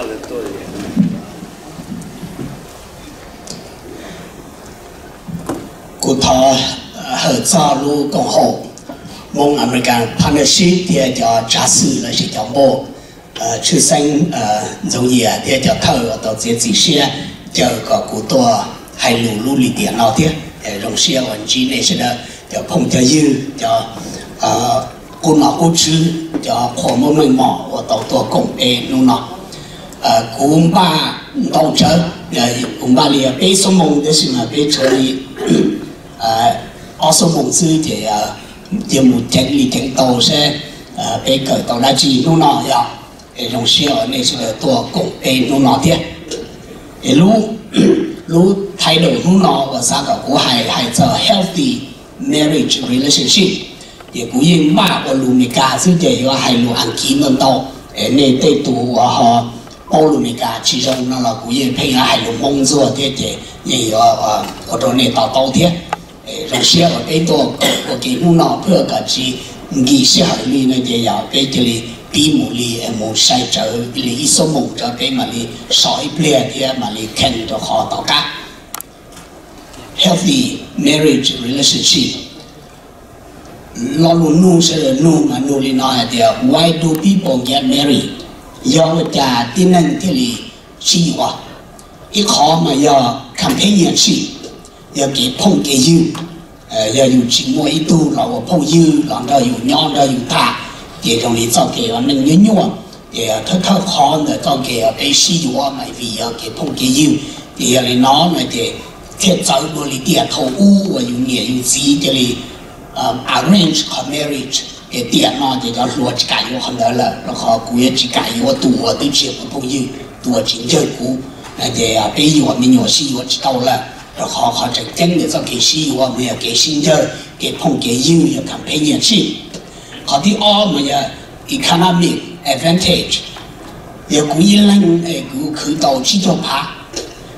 Kuv thov hawm txog lub koom haum Hmoob American Partnership thiab cov tsav xwm los sis cov npauj, tshwj xeeb Ntxoov Yias thiab cov thawj uas tau txiav txim siab caw kom kuv tuaj hais lus lub lim tiam no thiab. Zoo siab uas ntsib nej sawv daws cov phooj cov ywg, cov qub nom qub tswv, cov qhua muaj meej mom uas tau tuaj koom peb hnub no. Kuv npaj ntau tsawv, kuv npaj li peb xuab moos tab sis mas peb tshuav li ob xuab moos xwb ces cia mus ceev li ceev tau seb peb kawm tau dab tsi hnub no yog. Es zoo siab uas nej sawv daws tuaj koom peb hnub no thiab. Es lub title hnub no uas xav kom kuv hais hais txog healthy marriage relationship, ces kuv yeej npaj ua lus Meskas xwb ces yuav hais lus Askiv ntau ntau. Es nej tej tus uas ho paub lus Meskas tsis zoo no los kuv yeej pheej yuav hais lus Hmoob ntxuag thiab ces yeej yuav ua rau nej to taub thiab. Zoo siab uas peb tuaj ua ke hnub no phwj kom tsis nkim sij hawm li no ces yog peb cia li pib mus li mus sai tsawv li ib xuab moos rau peb mam li so ib pliag thiab mam li kheej rau qhov tom qab. Healthy marriage relationship. Lo lus nug sawv daws nug mas nug li no hais tias why do people get married? Yog ua cas tib neeg thiaj li sib yuav? Ib qhov mas yog companionship, yog kev phooj kev ywg. Yog yus tsis muaj ib tug los ua phooj ywg los nrog yus nyob nrog yus tham, ces zoo li txoj kev ua neej nyuaj nyuaj. Ces thawj thawj qhov ntawm txoj kev peb sib yuav mas vim yog kev phooj kev ywg. Ces yog li no no ces thiaj txawv dua li tiam thaum ub uas yus niam yus txiv cia li arrange qhov marriage, ces tiam no ces cov hluas tsis kam yuav qhov ntawd lawm, rau qhov kuv yuav tsis kam yuav tus uas twb tsis yog kuv phooj ywg, tus uas tsis ncawg kuv. Ces peb yuav me nyuam sib yuav tsis tau lawm, rau qhov qhov tseem ceeb ntawm txoj kev sib yuav mas yog kev sib ncawg, kev phooj kev ywg, yog companionship. Qhov thib ob mas yog economic advantage. Yog kuv ib leeg es kuv khwv tau tsib caug phav,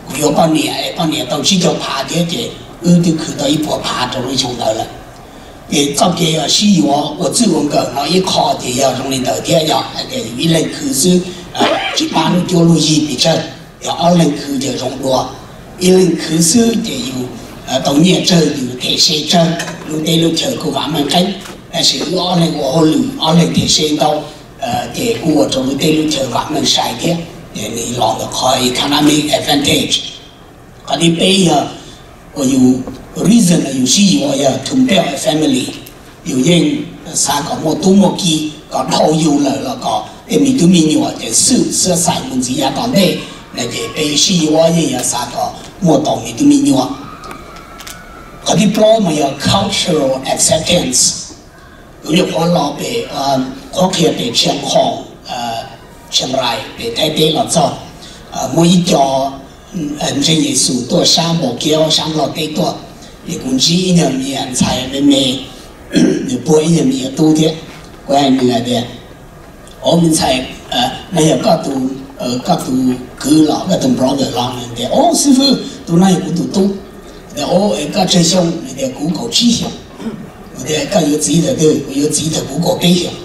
kuv yuav poj niam es poj niam tau tsib caug phav thiab ces wb twb khwv tau ib puas phav rau lub xyoo ntawd lawm. Ces txoj kev sib yuav ua txwj ua nkawm no ib qho ces yog zoo li ntawd thiab, yog hais tias yus ib leeg khwv xwb tsis pab lub cuab lub yig pes tsawg, yog ob leeg khwv ces zoo dua. Ib leeg khwv xwb ces yus tau nyiaj tsawg, yus them se tsawg, lub teb lub chaw kuj vam meej qeeb. Tab sis wb ob leeg ua hauj lwm ob leeg them se ntau, ces kuj ua rau lub teb lub chaw vam meej sai thiab. Ces nws los ntawm qhov economic advantage. Qhov thib peb yog uas yus reason uas yus sib yuav yog to build a family. Yus yeej xav kom muaj tub muaj ki, kom dhau yus lawm los kom tej me tub me nyuam ces xwb xwb xais mus ntxiv yav tom ntej no ces peb sib yuav yeej yog xav kom muaj tau me tub me nyuam. Qhov thib plaub mas yog cultural acceptance. Kuv nyuam qhuav los pem, qhuab qhia pem Tshiab Khoom, Tshiab Rais pem Thaib teb los txog, muaj ib co ntseeg Yexus tuaj sab Npaus Kiaub sab Nplog teb tuaj, es kuv ntsib ib nyuag me ntxhais me me, nws puag ib nyuag me nyuam tub thiab. Kuv hais nws hais tias, o me ntxhais, no yog koj tus, koj tus kwv los koj tus brother los? Nws tias, o xib fwb, tus no yog kuv tus tub. Tias, o, koj tsawg xyoo? Nws tias, kuv kaum tsib xyoos. Kuv tias, koj yuav txiv thaum twg? Kuv yuav txiv thaum kuv kaum peb xyoos.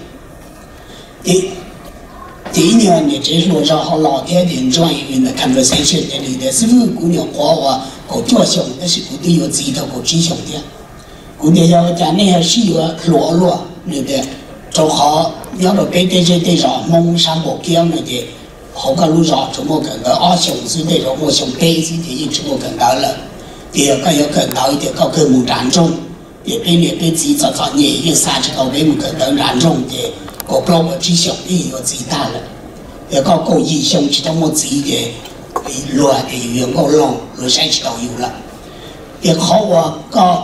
Ces ib nyuag niam tsev hluas zog ho los thiab ces join in the conversation ces nws tias, xib fwb, kuv nyuam qhuav uas kaum cuaj xyoos tab sis kuv twb yuav txiv thaum kaum tsib xyoos thiab. Kuv tias, yog ua cas nej ho sib yuav hluas ua luaj? Nws tias, rau qhov nyob rau peb tej zej tej zos Hmoob sab Npaus Kiaub no ces hauv koj lub zos tsuas muaj kawm ntawv ob xyoos xwb, tej zaum muaj xyoo peb xwb ces yeej tsis muaj kawm ntawv lawm. Ces yog koj yuav kawm ntawv ces koj kawg mus nram nroog, ces peb niam peb txiv txom txom nyem yeej xa tsis tau peb mus kawm ntawv nram nroog ces kaum plaub kaum tsib xyoos peb yuav txiv tag lawm. Yog koj kaum yim xyoo tsis tau muaj txiv ces luag hais tias yus yog nkauj laug, luag saib tsis taus yus lawm. Ces qhov uas koj,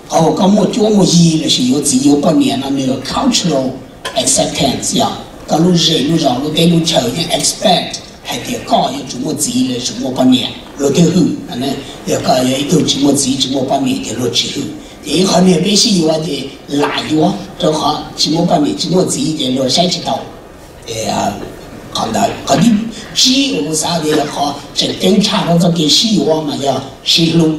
qhov uas koj muaj cuab muaj yig lossis yuav txiv yuav poj niam no nws yog cultural acceptance, yog koj lub zej lub zos lub teb lub chaw yeej expect hais tias koj yuav tsum muaj txiv los tsum muaj poj niam luag thiaj hwm. Yog koj yog ib tug tsis muaj txiv tsis muaj poj niam ces luag tsis hwm. Ces ib qhov niag peb sib yuav ces lam yuav rau qhov tsis muaj poj niam tsis muaj txiv ces luag saib tsis taus. Qhov ntawd, qhov thib tsib uas kuv xav tias yog qhov tseem ceeb tshaj rau txoj kev sib yuav mas yog sib hlub.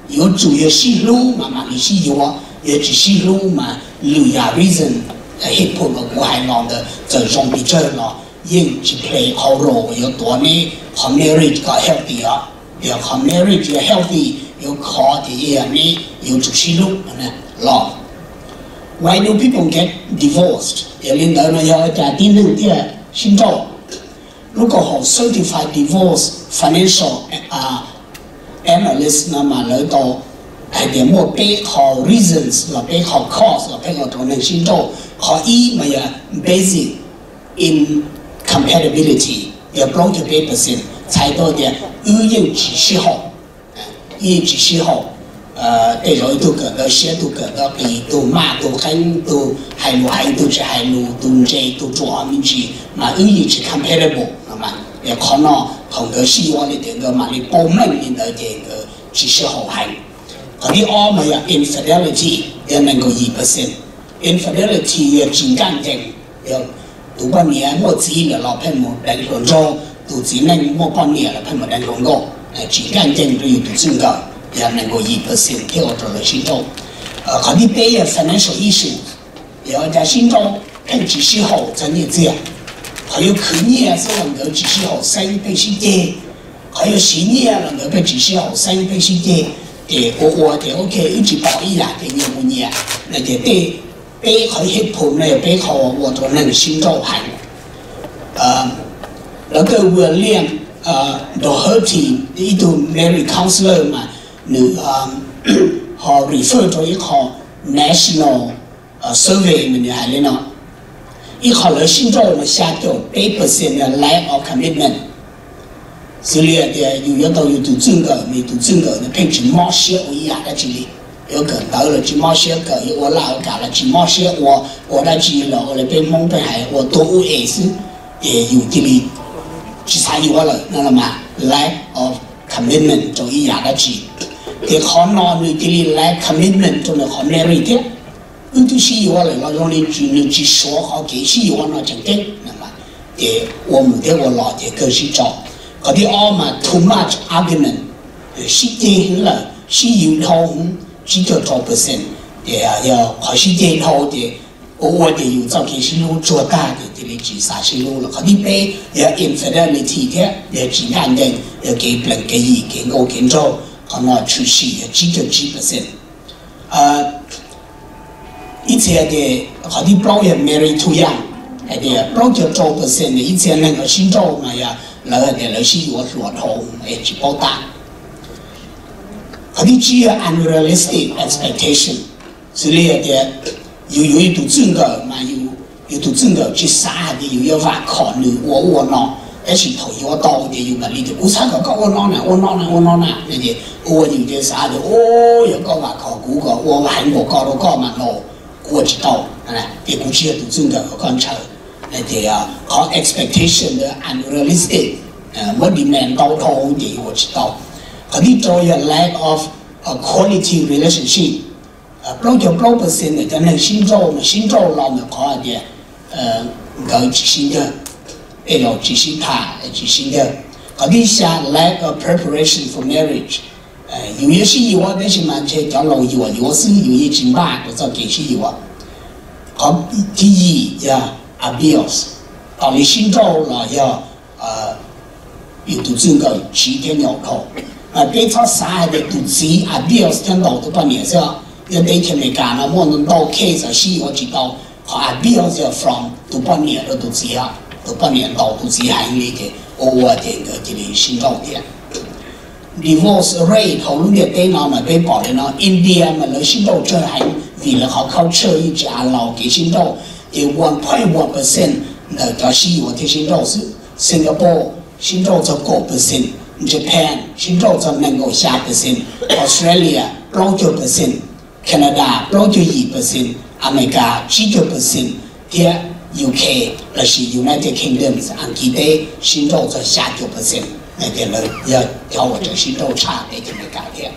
Yuav tsum yog sib hlub mas mam li sib yuav, yog tsis sib hlub mas lwm yam reason, hej phum uas kuv hais los ntawd txawm zoo pes tsawg los yeej tsis play qhov role uas yuav tuav neb qhov marriage kom healthy os. Yog qhov marriage yuav healthy, yuav khov ces yog neb yuav tsum sib hlub los. Why do people get divorced? Yog li ntawd no yog ua cas tib neeg thiaj sib nrauj? Lub koom haum Certified Divorce Financial Analyst no mas lawv tau hais tias muaj peb qho reasons los peb qho cause los peb ua rau neeg sib nrauj. Qhov ib mas yog basic incompatibility, yog plaub caug peb percent txhais tau tias wb yeej tsis sib haum, wb yeej tsis sib haum. Tej zaum ib tug kawm ntawv siab, ib tug kawm ntawv qis, tus maj tus qeeb, tus hais lus heev tus tsis hais lus, tus ntse tus ruam me ntsis, mas wb yeej tsis compatible no. Qhov no thaum nkawd sib yuav li tias nkawd mam li paub meej li ntawd ces nkawd tsis sib haum heev. Qhov thib ob mas yog infidelity, yog nees nkaum yim percent. Infidelity yog tsis ncaj ncees, yog tus poj niam muaj txiv lawm los pheej mus deev hluas nraug, tus txiv neej muaj poj niam los pheej mus deev hluas nkauj, tsis ncaj ncees rau yus tus txij nkawm, yog nees nkaum yim percent thiaj ua rau lawv sib nrauj. Qhov thib peb yog financial issue, yog ua cas sib nrauj pheej tsis sib haum txog nyiaj txiag. Qhov yuav khwv nyiaj xwb los nkawd tsis sib haum xeeb pheej sib ceg, qhov yuav siv nyiaj los nkawd pheej tsis sib haum xeeb pheej sib ceg. Ces ua ua ces ok wb tsis pom ib yam ces nyias mus nyias no ces tej peb qhov hej phum no yog peb qhov ua rau neeg sib nrauj heev. Lawv kawm William Doherty, ib tug marriage counselor mas nws ho refer rau ib qho national survey mas nws hais li no, ib qho lawv sib nrauj mas xya caum peb percent yog lack of commitment. Xws li hais tias yus yuav tau yus tus txij nkawm, yus tus txij nkawm nws pheej tsis mob siab ua ib yam dab tsi li. Yuav kawm ntawv los tsis mob siab kawm, yuav ua laj ua kam los tsis mob siab ua, ua dab tsi los ua li peb Hmoob pheej hais ua tuag ua es xwb, ces yus cia li tsis xav yuav lawm no los mas lack of commitment rau ib yam dab tsi. Ces qhov no nws cia li lack commitment rau nws qhov marriage thiab. Wb twb sib yuav lawm los zoo li nws tsis suav qhov kev sib yuav no tseem ceeb, ces ua mus thiab ua los ces kawg sib tso. Qhov thib ob mas too much argument, sib ceg heev lawm, sib yuav dhau heev, tsib caug rau percent. Ces yog qhov sib ceg dhau ces ua ua ces yus txoj kev sib hlub tsuag tag ces cia li tsis xav sib hlub lawm. Qhov thib peb yog infidelity thiab yog tsis ncaj ncees, yog kev plees kev yim kev nkauj kev nraug, qhov no tshwm sim yog tsib caug tsib percent. Ib txhia ces qhov thib plaub yog married too young, hais tias plaub caug rau percent ib txhia neeg uas sib nrauj mas yog lawv hais tias lawv sib yuav hluas dhau es tsis paub tab. Qhov thib tsib yog unrealistic expectation, xws li hais tias yus yuav yus tus txij nkawm mas yus tus txij nkawm tsis xav hais tias yus yuav vam khom nws ua ua no, tab sis thaum yuav tau ces yus mam li tias kuv xav kom koj ua no na, ua no na, ua no na, ces ua yus ces xav tias yog koj vam khom kuv kom ua heev npaum ko rau koj mas no kuv ua tsis tau, ces kuv tsis yog tus txij nkawm kom koj ntshaw. Ces qhov expectation ntawd unrealistic, muab demand ntau dhau ces yus ua tsis tau. Qhov thib rau yog lack of a quality relationship. Plaub caug plaub percent ntawm cov neeg sib nrauj mas sib nrauj los ntawm qhov hais tias nkawd tsis sib ncawg, tej zaum tsis sib tham tsis sib ncawg. Qhov thib xya lack of preparation for marriage. Yus yuav sib yuav tab sis mas ntshe cov laus yuam yuav xwb, yus yeej tsis npaj rau txoj kev sib yuav. Qhov thib yim yog abuse, tos li sib nrauj los yog yus tus txij nkawm tsiv thiab nyaum dhau. Peb txhob xav hais tias tus txiv abuse thiab ntaus tus poj niam xwb. Nyob teb chaws Amelikas no muaj ntau case sib yuav tsis tau, qhov abuse yog from tus poj niam rau tus txiv, tus poj niam ntaus tus txiv heev li ces ua ua ces nkawd cia li sib nrauj thiab. Divorce rate hauv lub ntiaj teb no mas peb pom li no, India mas lawv sib nrauj tsawg heev vim lawv qhov culture yeej tsis allow kev sib nrauj, ces one point one percent ntawm cov sib yuav thiaj sib nrauj xwb. Singapore sib nrauj txog kaum percent, Japan sib nrauj txog nees nkaum xya percent, Australia plaub caug percent, Canada plaub caug yim percent, America tsib caug percent, thiab U K lossis United Kingdom, Askiv teb sib nrauj txog xya caum percent. Ces lawv yog cov uas tseem sib nrauj tshaj teb chaws Amelikas thiab.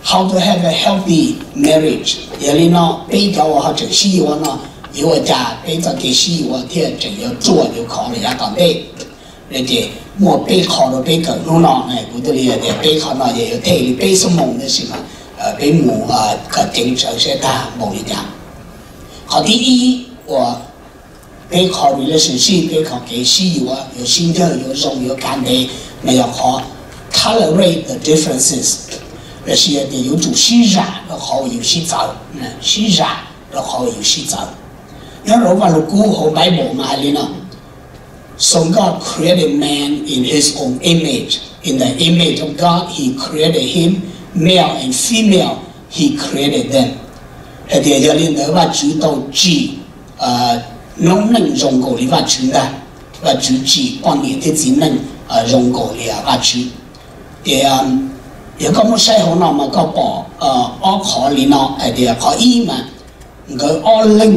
How to have a healthy marriage? Yog li no peb cov uas ho tseem sib yuav no, yuav ua cas peb txoj kev sib yuav thiaj tseem yuav ruaj yuav khov los yav tom ntej? Ces muaj peb qho rau peb kawm hnub no, kuv thiaj li tias peb qho no yog yuav thej li peb xuab moos tab sis mas peb mus kom ceev tsawv seb tag npaum li cas. Qhov thib ib uas Peb qhov relationship, peb qhov kev sib yuav, yuav sib ncawg, yuav zoo, yuav kav ntev, mas yog qhov tolerate the differences, lossis tias yuav tsum sib zam rau qhov uas yus sib txawv, sib zam rau qhov uas yus sib txawv. Nyob rau Vaj Lug Kub hauv Bible mas hais li no: So God created man in his own image. In the image of God, he created him. Male and female, he created them. Hais tias yog li ntawd Vajtswv tau tsim noob neej zoo nkaus li Vajtswv ntag. Vajtswv tsim poj niam thiab txiv neej zoo nkaus li Vajtswv. Ces yog koj muab saib hauv no mas koj pom ob qhov li no hais tias qhov ib mas nkawd ob leeg,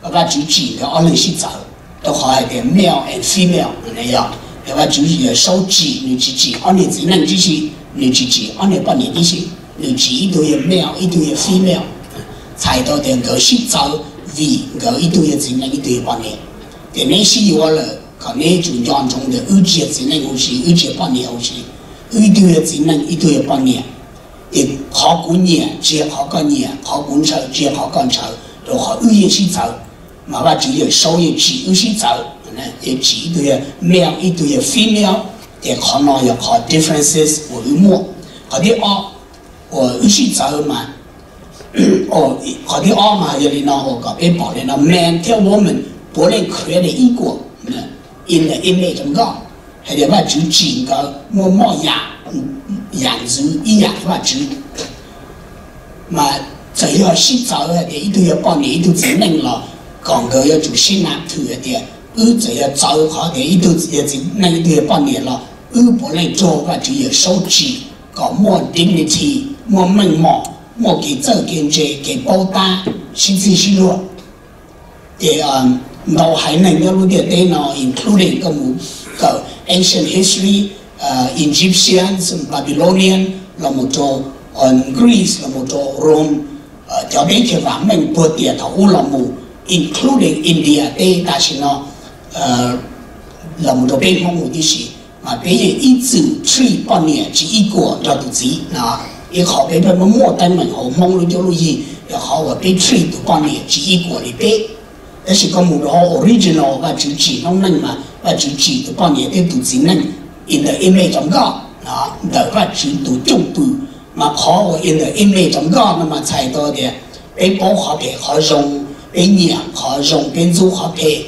Vajtswv tsim nkawd ob leeg sib txawv, rau qhov hais tias male and female no yog, yog Vajtswv Yawm Saub tsim, nws tsis tsim ob niag txiv neej tib si, nws tsis tsim ob niag poj niam tib si, nws tsim ib tug yog male, ib tug yog female. Txhais tau tias nkawd sib txawv vim nkawd ib tug yog txiv neej, ib tug yog poj niam. Ces neb sib yuav lawm kom neb tsum nco ntsoov tias wb tsis yog txiv neej huv si, wb tsis yog poj niam huv si, wb ib tug yog txiv neej, ib tug yog poj niam. Ces qhov kuv nyiam tsis yog qhov koj nyiam, qhov kuv ntshaw tsis yog qhov koj ntshaw, rau qhov wb yeej sib txawv. Mas Vajtswv Yawm Saub yeej tsim wb sib txawv, yeej tsim ib tug yog male, ib tug yog female. Ces qhov no yog qhov differences uas wb muaj. Qhov thib ob uas wb sib txawv mas, qhov thib ob mas yog li no, uas kom peb pom li no, man thiab woman puav leej created equal in the image of God. Hais tias Vajtswv tsim nkawd muaj moj yam, yam ntxwv ib yam li Vajtswv. Mas txawm yog sib txawv hais tias ib tug yog poj niam ib tug txiv neej los kom nkawd yuav tsum sib nam thwm hais tias wb txawm yog txawv qhov tias ib tug yog txiv neej ib tug yog poj niam los wb puav leej raug Vajtswv Yawm Saub tsim kom muaj dignity, muaj meej mom, muaj kev txawj kev ntse, kev paub tab, sib txig sib luag. Ces ntau haiv neeg nyob lub ntiaj teb no, including koj mus kawm ancient history, Egyptians, Babylonian, los mus rau Greece, los mus rau Rome, cov teb chaws vam meej puag tias thaum ub los mus, including India teb tam sim no, los mus rau peb Hmoob mus tib si, mas peb yeej ib txwm treat poj niam tsis equal nrog tus txiv no. Ib qhov peb muaj teeb meem hauv Hmoob lub cuab lub yig yog qhov uas peb treat tus poj niam tsis equal li peb. Tab sis koj mus rau original Vajtswv tsim noob neej mas Vajtswv tsim tus poj niam thiab tus txiv neej in the image of God, ntawm Vajtswv tus cwj pwm. Mas qhov uas in the image of God no mas txhais tau tias peb paub qhov phem qhov zoo, peb nyiam qhov zoo, peb ntxub qhov phem,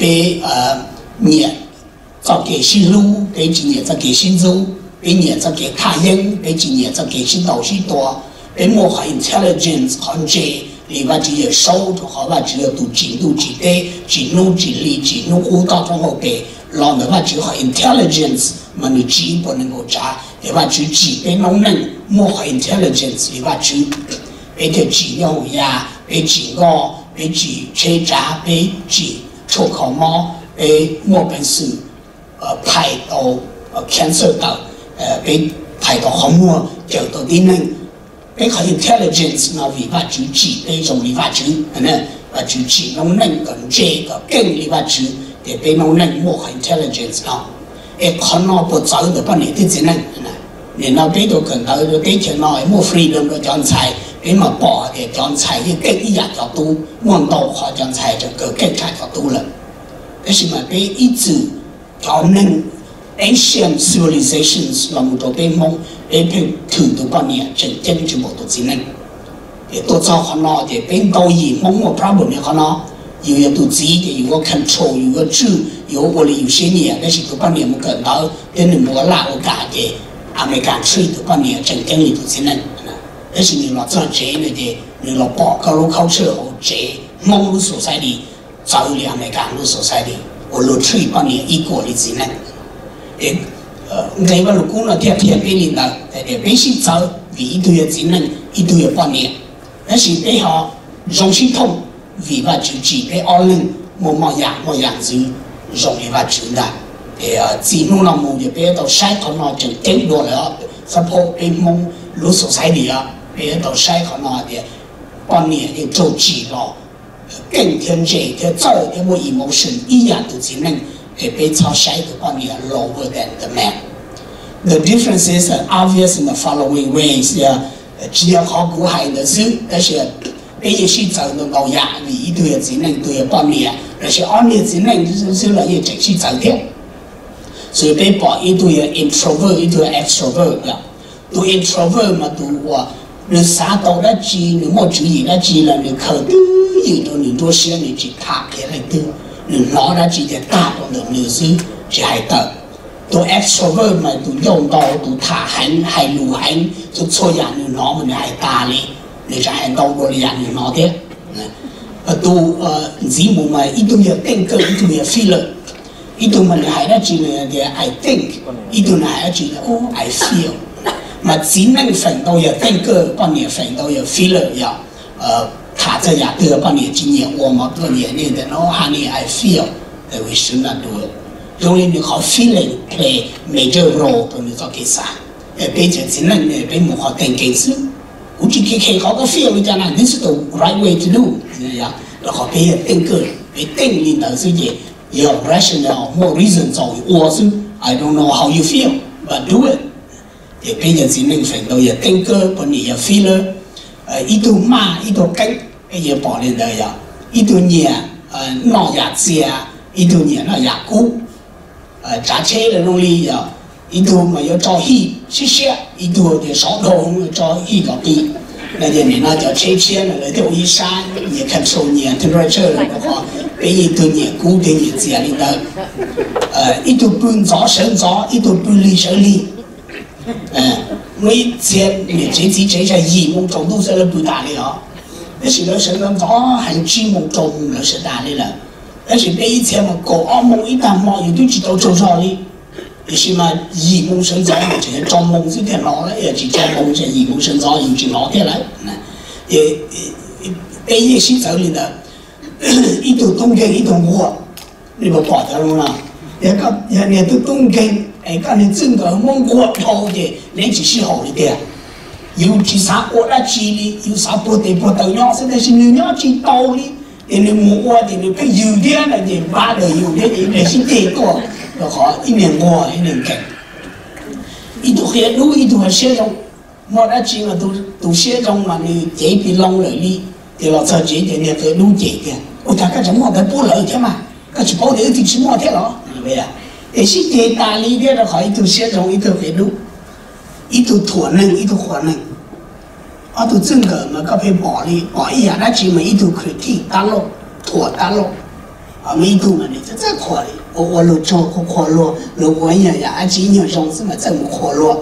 peb nyiam txoj kev sib hlub, peb tsis nyiam txoj kev sib ntxub, peb nyiam txoj kev thaj yeeb, peb tsis nyiam txoj kev sib ntaus sib tua, peb muaj qhov intelligence, qhov ntse li Vajtswv Yawm Saub, rau qhov Vajtswv yog tus tsim ntuj tsim teb, tsim hnub tsim hli, tsim hnub qub toj roob hauv pes, los ntawm Vajtswv qhov intelligence mas nws tsim ib puas nees nkaum tsav. Ces Vajtswv tsim peb noob neej muaj qhov intelligence li Vajtswv. Peb thiaj tsim nyoob hoom yaj, peb tsim nkoj, peb tsim tsheb tsav, peb tsim tshuaj kho mob, peb muaj peev xwm phais tau cancer tawm, peb phais tau qhov muag, cawm tau tib neeg. Peb qhov intelligence no vim Vajtswv tsim peb zoo li Vajtswv. Vajtswv tsim noob neej kom ntse kom keej li Vajtswv, ces peb noob neej muaj qhov intelligence no. Es qhov no puas txawv ntawm poj niam thiab txiv neej? Nim no peb tau kawm ntawv rau teb chaws no es muaj freedom rau cov ntxhais, peb mam pom tias cov ntxhais yeej keej ib yam cov tub, muaj ntau qhov cov ntxhais tseem kawm keej tshaj cov tub lawm. Tab sis mas peb ib txwm cov neeg ancient civilizations los mus rau peb Hmoob, peb pheej thwm tus poj niam tseem ceeb tsis npaum tus txiv neej. Ces tuaj txog qhov no ces peb ntau yim Hmoob muaj problem li qhov no. Yus yog tus txiv ces yus yuav control, yus yuav tswj, yus yuav ua li yus siab nyiam, tab sis tus poj niam mus kawm ntawv thiab nws mus ua laj ua kam ces Amelikas treat tus poj niam tseem ceeb li tus txiv neej. Tab sis nws los txog tsev no ces nws los pom koj lub culture hauv tsev, Hmoob lub society txawv li Amelikas lub society uas luag treat poj niam equal li txiv neej. Nqe Vaj Lug Kub no thiaj qhia peb li ntawd, hais tias peb sib txawv vim ib tug yog txiv neej, ib tug yog poj niam, tab sis peb ho zoo sib thooj vim Vajtswv tsim peb ob leeg muaj moj yam muaj yam ntxwv zoo li Vajtswv ntag. Ces txij hnub no mus ces peb yuav tau saib qhov no tseem ceeb dua lawm, xab phob peb Hmoob lub society os, peb yuav tau saib qhov no tias poj niam yeej raug tsim los keej thiab ntse thiab txawj thiab muaj emotion ib yam tus txiv neej, es peb txhob saib tus poj niam lower than the man. The difference is obvious in the following ways. Tsis yog qhov kuv hais ntawd xwb, tab sis peb yeej sib txawv ntau ntau yam vim ib tug yog txiv neej, ib tug yog poj niam, Tab sis ob niag txiv neej xwb los yeej tseem sib txawv thiab. Xws peb pom ib tug yog introvert, ib tug yog extrovert yom. Tus introvert mas tus uas nws xav tau dab tsi, nws muaj tswv yim dab tsi los nws khaws twj ywm rau nws nruab siab, nws tsis tham qhia leej twg, nws hnov dab tsi tias tag rau ntawm nws xwb tsis hais tawm. Tus extrovert mas tus ncauj ntau, tus tham heev, hais lus heev, txhua txhua yam nws hnov mas nws hais tas li, nws tseem hais ntau dua li yam nws hnov thiab. Tus ntxiv mus mas ib tug yog thinker, ib tug yog feeler. Ib tug mas nws hais dab tsi nws tias I think, ib tug nws hais dab tsi nws I feel. Mas txiv neej feem ntau yog thinker, poj niam feem ntau yog feeler yom. Tham txog yam twg poj niam tsis nyiam ua mas poj niam yeej tias no honey, I feel that we should not do it. Zoo li nws qhov feeling play major role rau nws txoj kev xav. Peb cov txiv neej peb mus qhov thinking xwb. Kuv tsis khe khe qhov koj feel li cas na, this is the right way to do. Rau qhov peb yog thinker, peb think li ntawd xwb ces yog rational, muaj reason txaus ua xwb. I don't know how you feel, but do it. Ces peb yog txiv neej feem ntau yog thinker, poj niam yog feeler. Ib tug maj ib tug qeeb, peb yuav pom li ntawd yog ib tug nyiam noj yam txias, ib tug nyiam noj yam kub. Tsav tsheb los zoo li yog ib tug mas yuav tso hij siab siab, ib tug tias sov dhau tso hij kom qis. No ces nim no cov tsheb tshiab no lawv thiaj ua ib sab nyias control nyias temperature lawm, rau qhov peb ib tug nyiam kub thiab nyiam txias li ntawd. Ib tug pw ntxov sawv ntxov, ib tug pw lig sawv lig. Muaj ib txhia niam tsev txiv tsev yog yim moo tsaus ntuj xwb lawv pw tas li os. Tab sis lawv sawv ntxov ntxov heev, tsib moo rau moo lawv sawv tas li lawm. Tab sis peb ib txhia mas kaum ob moo ib tag hmo yus twb tsis tau tsaug zog li. Tiam sis mas yim moo sawv ntxov mas tseem yog rau moo xwb thiaj hnov lawm, yog tsis rau moo tseem yim moo sawv ntxov yus tsis hnov thiab lawm. Peb yeej sib txawv li ntawd, ib tug tub nkeeg ib tug nquag. Nej puas pom cov zoo no? Yog niag tub tub nkeeg es koj niag txwj nkawm muab nquag dhau ces neb tsis sib haum li tiag. Yus tsis xav ua dab tsi li, yus xav puag tes puag taw nyob xwb, tab sis nws nyob tsis tau li. Ces nws mus ua ces nws pheej yws thiab no ces npaj daws yus thiab ces ib pliag sib ceg tuaj, rau qhov ib niag nquag ib niag nkeeg. Ib tug qia dub ib tug ho siab zoo. Muaj dab tsi mas tus siab zoo mas nws cev pis loo lawm li, ces los txog tsev ces niag qia dub cem tias ua cas koj tseem muaj ntawd pub lawm thiab mas, koj tsis paub tias wb twb tsis muaj thiab los? Ces sib ceg tas li thiab rau qhov ib tug siab zoo ib tug qia dub, ib tug thuam neeg ib tug qhuas neeg. Ob tug txwj nkawm mas koj pheej pom li, pom ib yam dab tsi mas ib tug critique tab lauj, thuam tab lauj. Muaj ib tug mas nws txawj txawj qhuas li, ua ua luag tsaug qhuas qhuas luag, luag ua ib yam yam dab tsi nyuag zoo xwb mas txawj mus qhuas luag.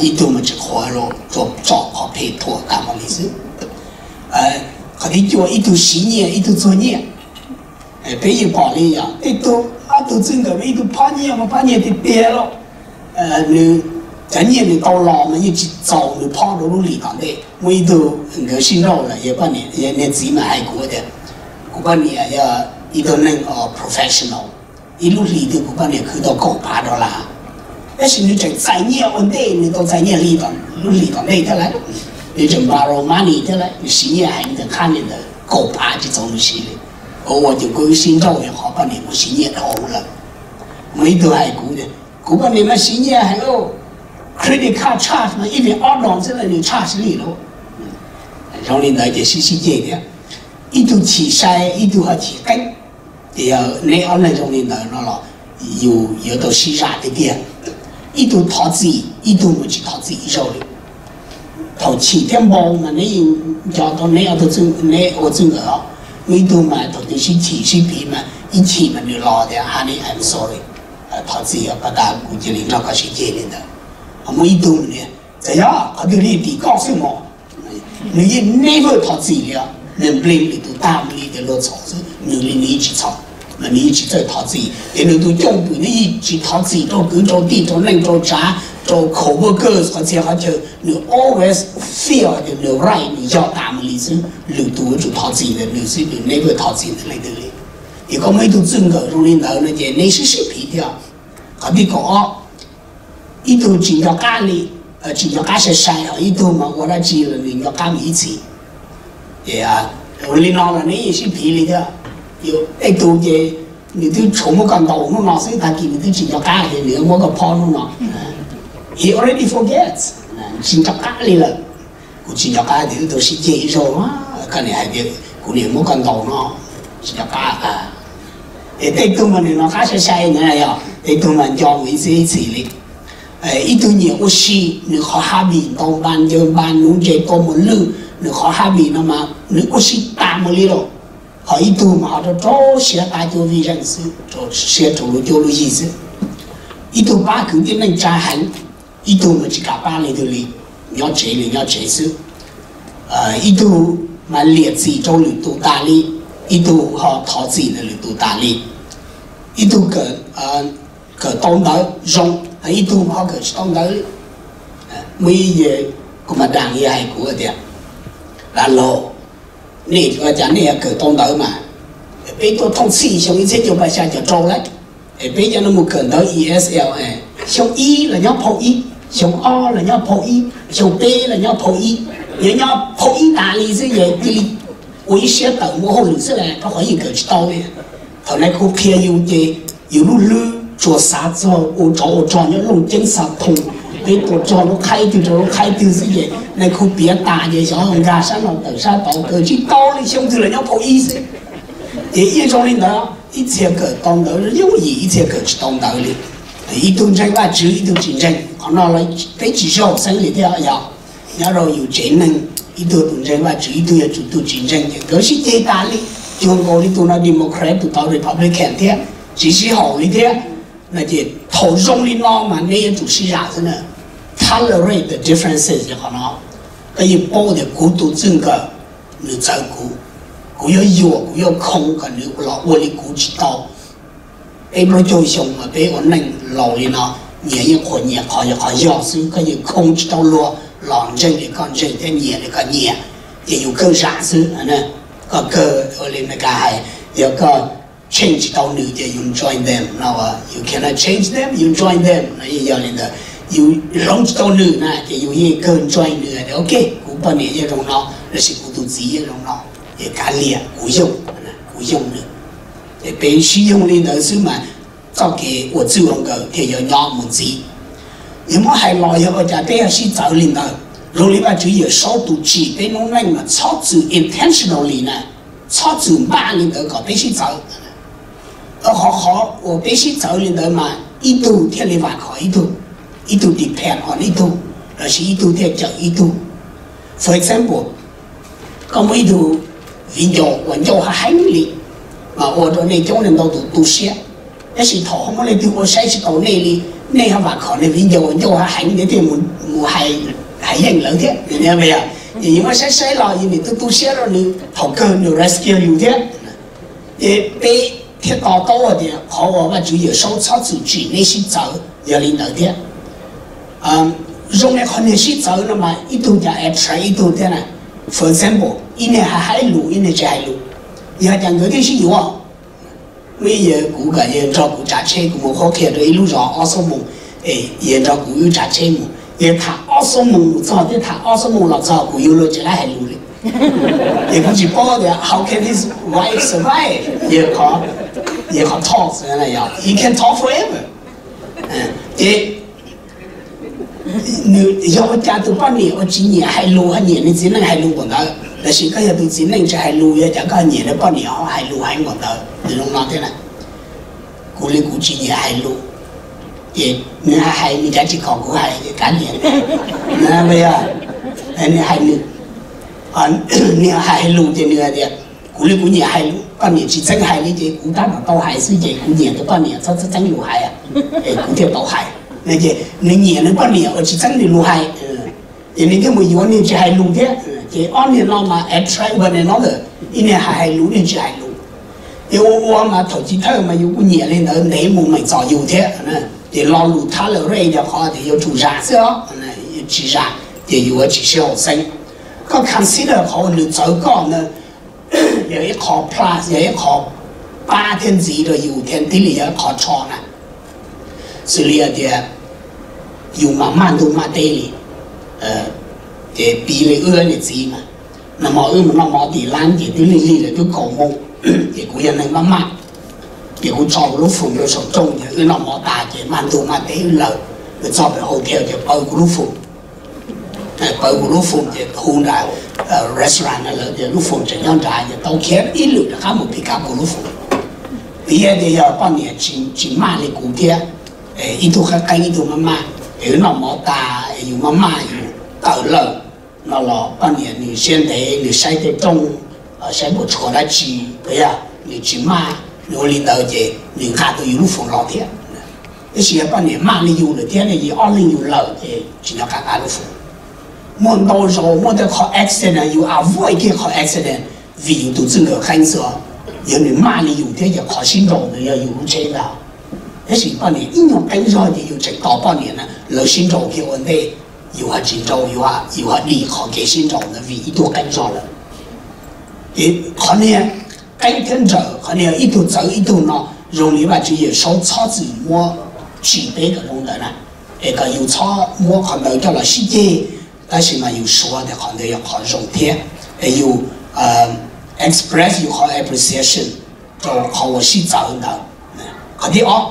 Ib tug mas tsis qhuas luag, tsuas tsom qhov phem thuam tas mus li xwb. Qhov thib cuaj, ib tug siv nyiaj ib tug txuag nyiaj. Peb yeej pom li yog tej tug, ob tug txwj nkawm mas ib tug phob nyiaj mas phob nyiaj tiag tiag lauj. Nws cov nyiaj nws tau los mas yeej tsis txaus nws phob rau lub hlis tom ntej. Muaj ib tug nkawd sib nrauj lawm, yog poj niam, yog niag txiv mas hais kuv tias kuv poj niam yog ib tug neeg professional, ib lub hlis twg kuv poj niam khwv tau kaum phav dollar. Tab sis nws tseem txais nyiaj ua ntej, nws tau txais nyiaj hli, lub hlis tom ntej thiab lawm. Nws tseem borrow money thiab lawm, nws siv nyiaj heev ntawm qhab ntawm ntawd kaum phav tsis txaus nws siv li. Ua ua ces kuv wb sib nrauj yog qhov poj niam kuv siv nyiaj dhau lawm. Muaj ib tug hais kuv tias kuv poj niam mas siv nyiaj heev, credit card charge mas ib vim ob dos xwb nws charge li lauj. Zoo li ntawd ces sib sib ceg thiab. Ib tug chim sai ib tug ho chim qeeb. Ces yog neb ob leeg zoo li ntawd no los yus yuav tau sib zam tiag tiag. Ib tug thov txim ib tug mas tsis thov txim ib zaug li. Thaum chim thiab npau mas neb yeej nco tau neb ob tug, neb ua txwj nkawm os. Muaj ib tug mas thaum twg sib chim sib phiv mas ib chim mas nws los tias honey, I'm sorry, thov txim, pas tas kuv cia li nrog koj sib ceg li ntawd. Ho muaj ib tug mas nws txawm yog qhov twg li tim koj xwb mog. Nws yeej never thov txim li os, nws blame lwm tus tag li tias luag txhaum xwb, nws li nws yeej tsis txhaum, mas nws yeej tsis txawj thov txim. Ces nws tus cwj pwm nws yeej tsis thov txim rau kwv rau tij rau neej rau tsav rau coworkers qhov txhia qhov chaw, nws always feel tias nws right, nws yog tas mus li xwb, lwm tus yuav tsum thov txim ntawm nws xwb, nws never thov txim ntawm leej twg li. Ces koj muaj ib tug txwj nkawm zoo li ntawd no ces neb sib sib phiv thiab. Qhov thib kaum ob, ib tug tsis nco qab li, tsis nco qab sai sai, ho ib tug mas ua dab tsi los nws nco qab mus ib txhis. Ces ua li no los neb yeej sib phiv li thiab. Tej tus ces nws twb tshuav muab koj ntaus hnub no xwb, tag kis nws twb tsis nco qab ces nws muab koj phob hnub no. He already forgets, tsis nco qab li lawm. Kuv tsis nco qab tias wb tau sib ceg ib zaug, koj niam hais tias kuv niam muab koj ntaus no, tsis nco qab. Es tej tug mas nws nov qab sai sai na yog, tej tug mas nco mus ib txhis ib txhis li. Ib tug nyiam ua si, nws qhov hobby ntaus npas ncaws npas nuv ntses tua mos lwj, nws qhov hobby no mas nws ua si tas mus li lawm. Ho ib tug mas ho rau rau siab qab cuab vij zeej xwb, rau siab rau lub cuab lub yig xwb. Ib tug pab kwv tij neej tsa heev, ib tug mas tsis kam pab leej twg li, nyob tsev li nyob tsev xwb. Ib tug mas liam txim rau lwm tus tas li, ib tug ho thov txim rau lwm tus tas li. Ib tug kawm tau ntawv zoo, ib tug ho kawm tsis tau ntawv li. Muaj ib yam kuv mas dam li hais kuv tias, dam laug, nej ua cas nej kawm tau ntawv mas, peb tuaj thooj txhij xyoo ib txhiab cuaj pua xya caum rau lawm, es peb cov no mus kawm ntawv E S L, xyoo ib los nyob phau ib, xyoo ob los nyob phau ib, xyoo peb los nyob phau ib, nyob nyob phau ib tas li xwb es cia li ua ib siab tawm mus hauj lwm xwb las rau qhov yeej kawm tsis tau li. Thaum nais khu qhia yus ces yus lub hlwb tsuas xav txog ua tsov ua rog nyob Looj Ceeb Xa Thoos, peb tua rog lub qhaib twg rau lub qhaib twg xwb ces nais khu piav tas ces xyov nkag sab no tawm sab tod, kawm tsis tau li, xyoo twg los nyob phau ib xwb. Ces yeej zoo li ntawd, ib txhia kawm tau ntawv yooj yim, ib txhia kawm tsis tau ntawv li. Ib tug ntseeg Vajtswv, ib tug tsis ntseeg, qhov no los peb tsis zoo xeeb li thiab yog. Nyob rau yus tsev neeg, ib tug tus ntseeg Vajtswv, ib tug yog tus tsis ntseeg ces nkawd sib ceg tas li. Cuag nkaus li tus no Democrat, tus tod Republican thiab, tsis sib haum li thiab. No ces thaum zoo li no mas nej yuav tsum sib zam xwb na. Tolerate the differences yog qhov no. Koj yeej paub tias kuv tus txij nkawm, nws txawv kuv, kuv yuav yuam, kuv yuav khoo kom nws los ua li kuv tsis tau. Peb plaub caug xyoo mas peb ua neej laus li no, nyias yeej qhuas nyias qhov yog qhov yog xwb, koj yeej khoo tsis tau luag los ntseeg li koj ntseeg thiab nyiam li koj nyiam, ces yus kawg zam xwb. Koj kawg ua li Meskas hais, yog koj change tsis tau nws ces yus join them no, you cannot change them, you join them no yeej yog li ntawd. Yus hloov tsis tau nws na ces yus yeej kawg join nws tias ok, kuv poj niam yeej zoo no, lossis kuv tus txiv yeej zoo no, ces kav liam kuv yoog, kuv yoog nws. Ces peb sib yoog li ntawd xwb mas txoj kev ua txwj ua nkawm thiaj yuav nyob mus ntxiv. Yog muab hais los yog ua cas peb yuav sib txawv li ntawd? Zoo li Vajtswv Yawmsaub tus tsim peb noob neej mas txhob txwm intentionally na, txhob txwm npaj li ntawd kom peb sib txawv. Qhov qhov uas peb sib txawv li ntawd mas ib tug thiaj li vam khom ib tug, ib tug depend on ib tug, lossis ib tug thiaj cawm ib tug. For example, koj muaj ib tug viv ncaus uas ncauj haj heev li, mas ua rau nej coob leej ntau tus tu siab. Tab sis thaum ho muaj leej twg ua saib tsis taus nej li, nej ho vam khom nws viv ncaus uas ncauj haj heev thiab thiaj mus hais yeej lawv thiab. Ces yus muab saib saib los yus nim tu tu siab rau nws, thaum kawg nws rescue yus thiab. Ces peb thiaj to taub hais tias qhov uas Vajtswv Yawmsaub txhob txwm tsim nej sib txawv yog li ntawd thiab. Zoo li qhov niag sib txawv no mas ib tug cov attract ib tug thiab na. For example, ib niag hais hais lus, ib niag tsis hais lus, yog cas nkawd thiaj sib yuav? Muaj ib yam kuv kom yawg nrog kuv tsav tsheb, kuv mus qhuab qhia rau ib lub zos ob xuab moos, es yawg nrog kuv wb tsav tsheb mus, yawg tham ob xuab moos mus txog thiab tham ob xuab moos los txog, kuv yuav luag tsis laib hais lus li. Ces kuv tsis paub tias how can his wife survive, yawg qhov talk, he can talk forever. Ces nws yog ua cas tus poj niam uas tsis nyiam hais lus ho nyiam nws txiv neej hais lus npaum ntawd, lossis koj yog tus txiv neej tsis hais lus, yog cas koj nyiam nws poj niam ho hais lus heev npaum ntawd? Nws zoo no thiab na. Kuv li kuv tsis nyiam hais lus, ces nws hais hais nws cav tsis kom kuv hais ces kav liam. Nws hais nws, nws hais hais lus ces nws hais tias kuv li kuv nyiam hais lus, poj niam tsis txeeb hais li ces kuv tab tom tau hais xwb ces kuv nyiam tus poj niam txhob txeeb lus hais, es kuv thiaj tau hais. Ces nws nyiam nws poj niam uas tsis txeeb nws lus hais, ces nws thiaj mus yuav niag tsis hais lus thiab. Ces ob niag no mas attract one another, ib niag hais hais lus, ib niag tsis hais lus. Ces ua ua mas thaum chiv thawj mas yus kuj nyiam li ntawd ntev mus meem txom yus thiab. Ces lo lus tolerate yog qhov tias yuav tsum zam xwb os, tsis zam ces yuav tsis sib haum xeeb. Koj consider qhov uas nws txawv koj ntawd yog ib qho plus, yog ib qho pab thiab ntxiv rau yus thiab tib li yog ib qho tsho na. Xws li hais tias yus mas maj ntuj maj teb li, ces piv li wb niam txiv mas, nag hmo wb mus noj mov tim lab ces twb lig lig lawm twb kaum moos, ces kuv yog neeg maj maj, ces kuv tso kuv lub foos rau saum rooj ces wb noj mov tas ces maj ntuj maj teb wb lawm, wb txog pem hotel ces paw kuv lub foos, paw kuv lub foos ces hu nram restaurant na, lawv tias lub foos tseem nyob nrad ces tau khiav ib lwm rov qab mus pick up kuv lub foos. Tiag tias yog poj niam tsis maj li kuv thiab, ib tug qeeb qeeb ib tug maj maj, es wb noj mov tas es yus maj maj yus tawm lawm no los poj niam nws siab ntev, nws saib tej rooj, saib puas tshuav dab tsi, yog nws tsis maj, nws ua li ntawd ces nws nqa tau yus lub foos los thiab. Tab sis yog poj niam maj li yus lawm thiab ne, yus ob leeg yus lawm ces tsis nco qab nqa lub foos. Muaj ntau zaus muaj tej qhov accident yus avoid kiag qhov accident vim yus tus txij nkawm qeeb xwb. Yog nws maj li yus thiab ces qhov sib nraus ntawd yog yus lub tsheb ntag. Tab sis poj niam ib nyuag qeeb zog ces yus tseem tos poj niam na, lawv sib nraus kiag ua ntej, yus ho tsis nraus, yus ho dim qhov kev sib nraus ntawd vim ib tug qeeb zog lawm. Ces qhov niag qeeb thiab nrawm, qhov niag ib tug txawv ib tug no, zoo li Vajtswv Yawmsaub txhob txwm muab tsim peb kom zoo ntawd na, es kom yus txhob muab qhov ntawd coj los sib ceg, tab sis mas yus suav tias qhov ntawd yog qhov zoo thiab, es yus express yus qhov appreciation rau qhov uas sib txawv ntawd. Qhov thib ob,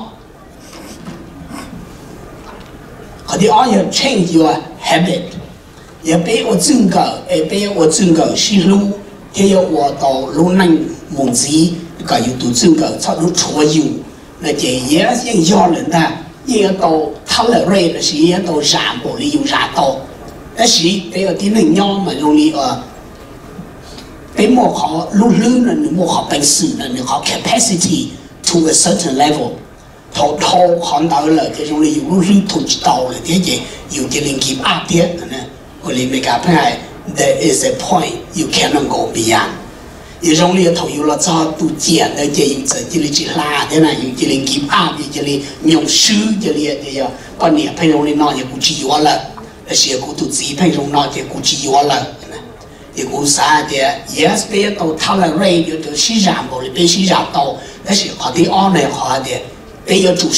qhov thib ob yog change your habit. Yog peb ua txij nkawm es peb ua txij nkawm sib hlub thiab yuav ua tau lub neej mus ntxiv kom yus tus txij nkawm txhob hlub rhuav yus no ces yeej yog lawm ntag, yeej yuav tau tolerate los sis yeej yuav tau zam npaum li yus zam tau. Tab sis peb ua tib neeg nyob mas zoo li peb muaj qhov lub hlwb no, nws muaj qhov peev xwm no, nws qhov capacity to a certain level. Thaum dhau qhov ntawd lawm ces zoo li yus lub hlwb thu tsis tau lawm thiab ces yus cia li give up thiab. Ua li Meskas pheej hais, there is a point you cannot go beyond. Yus zoo li thaum yus los txog tus ciam ntawd ces yus txawm cia li tsis hla thiab na, yus cia li give up, yus cia li nyoos swb, cia li tias yog poj niam pheej zoo li no ces kuv tsis yuav lawm, los sis yog kuv tus txiv pheej zoo no ces kuv tsis yuav lawm. Ces kuv xav hais tias yes, peb yuav tau tolerate, yuav tau sib zam npaum li peb sib zam tau, tab sis qhov thib ob no qhov hais tias peb yuav tsum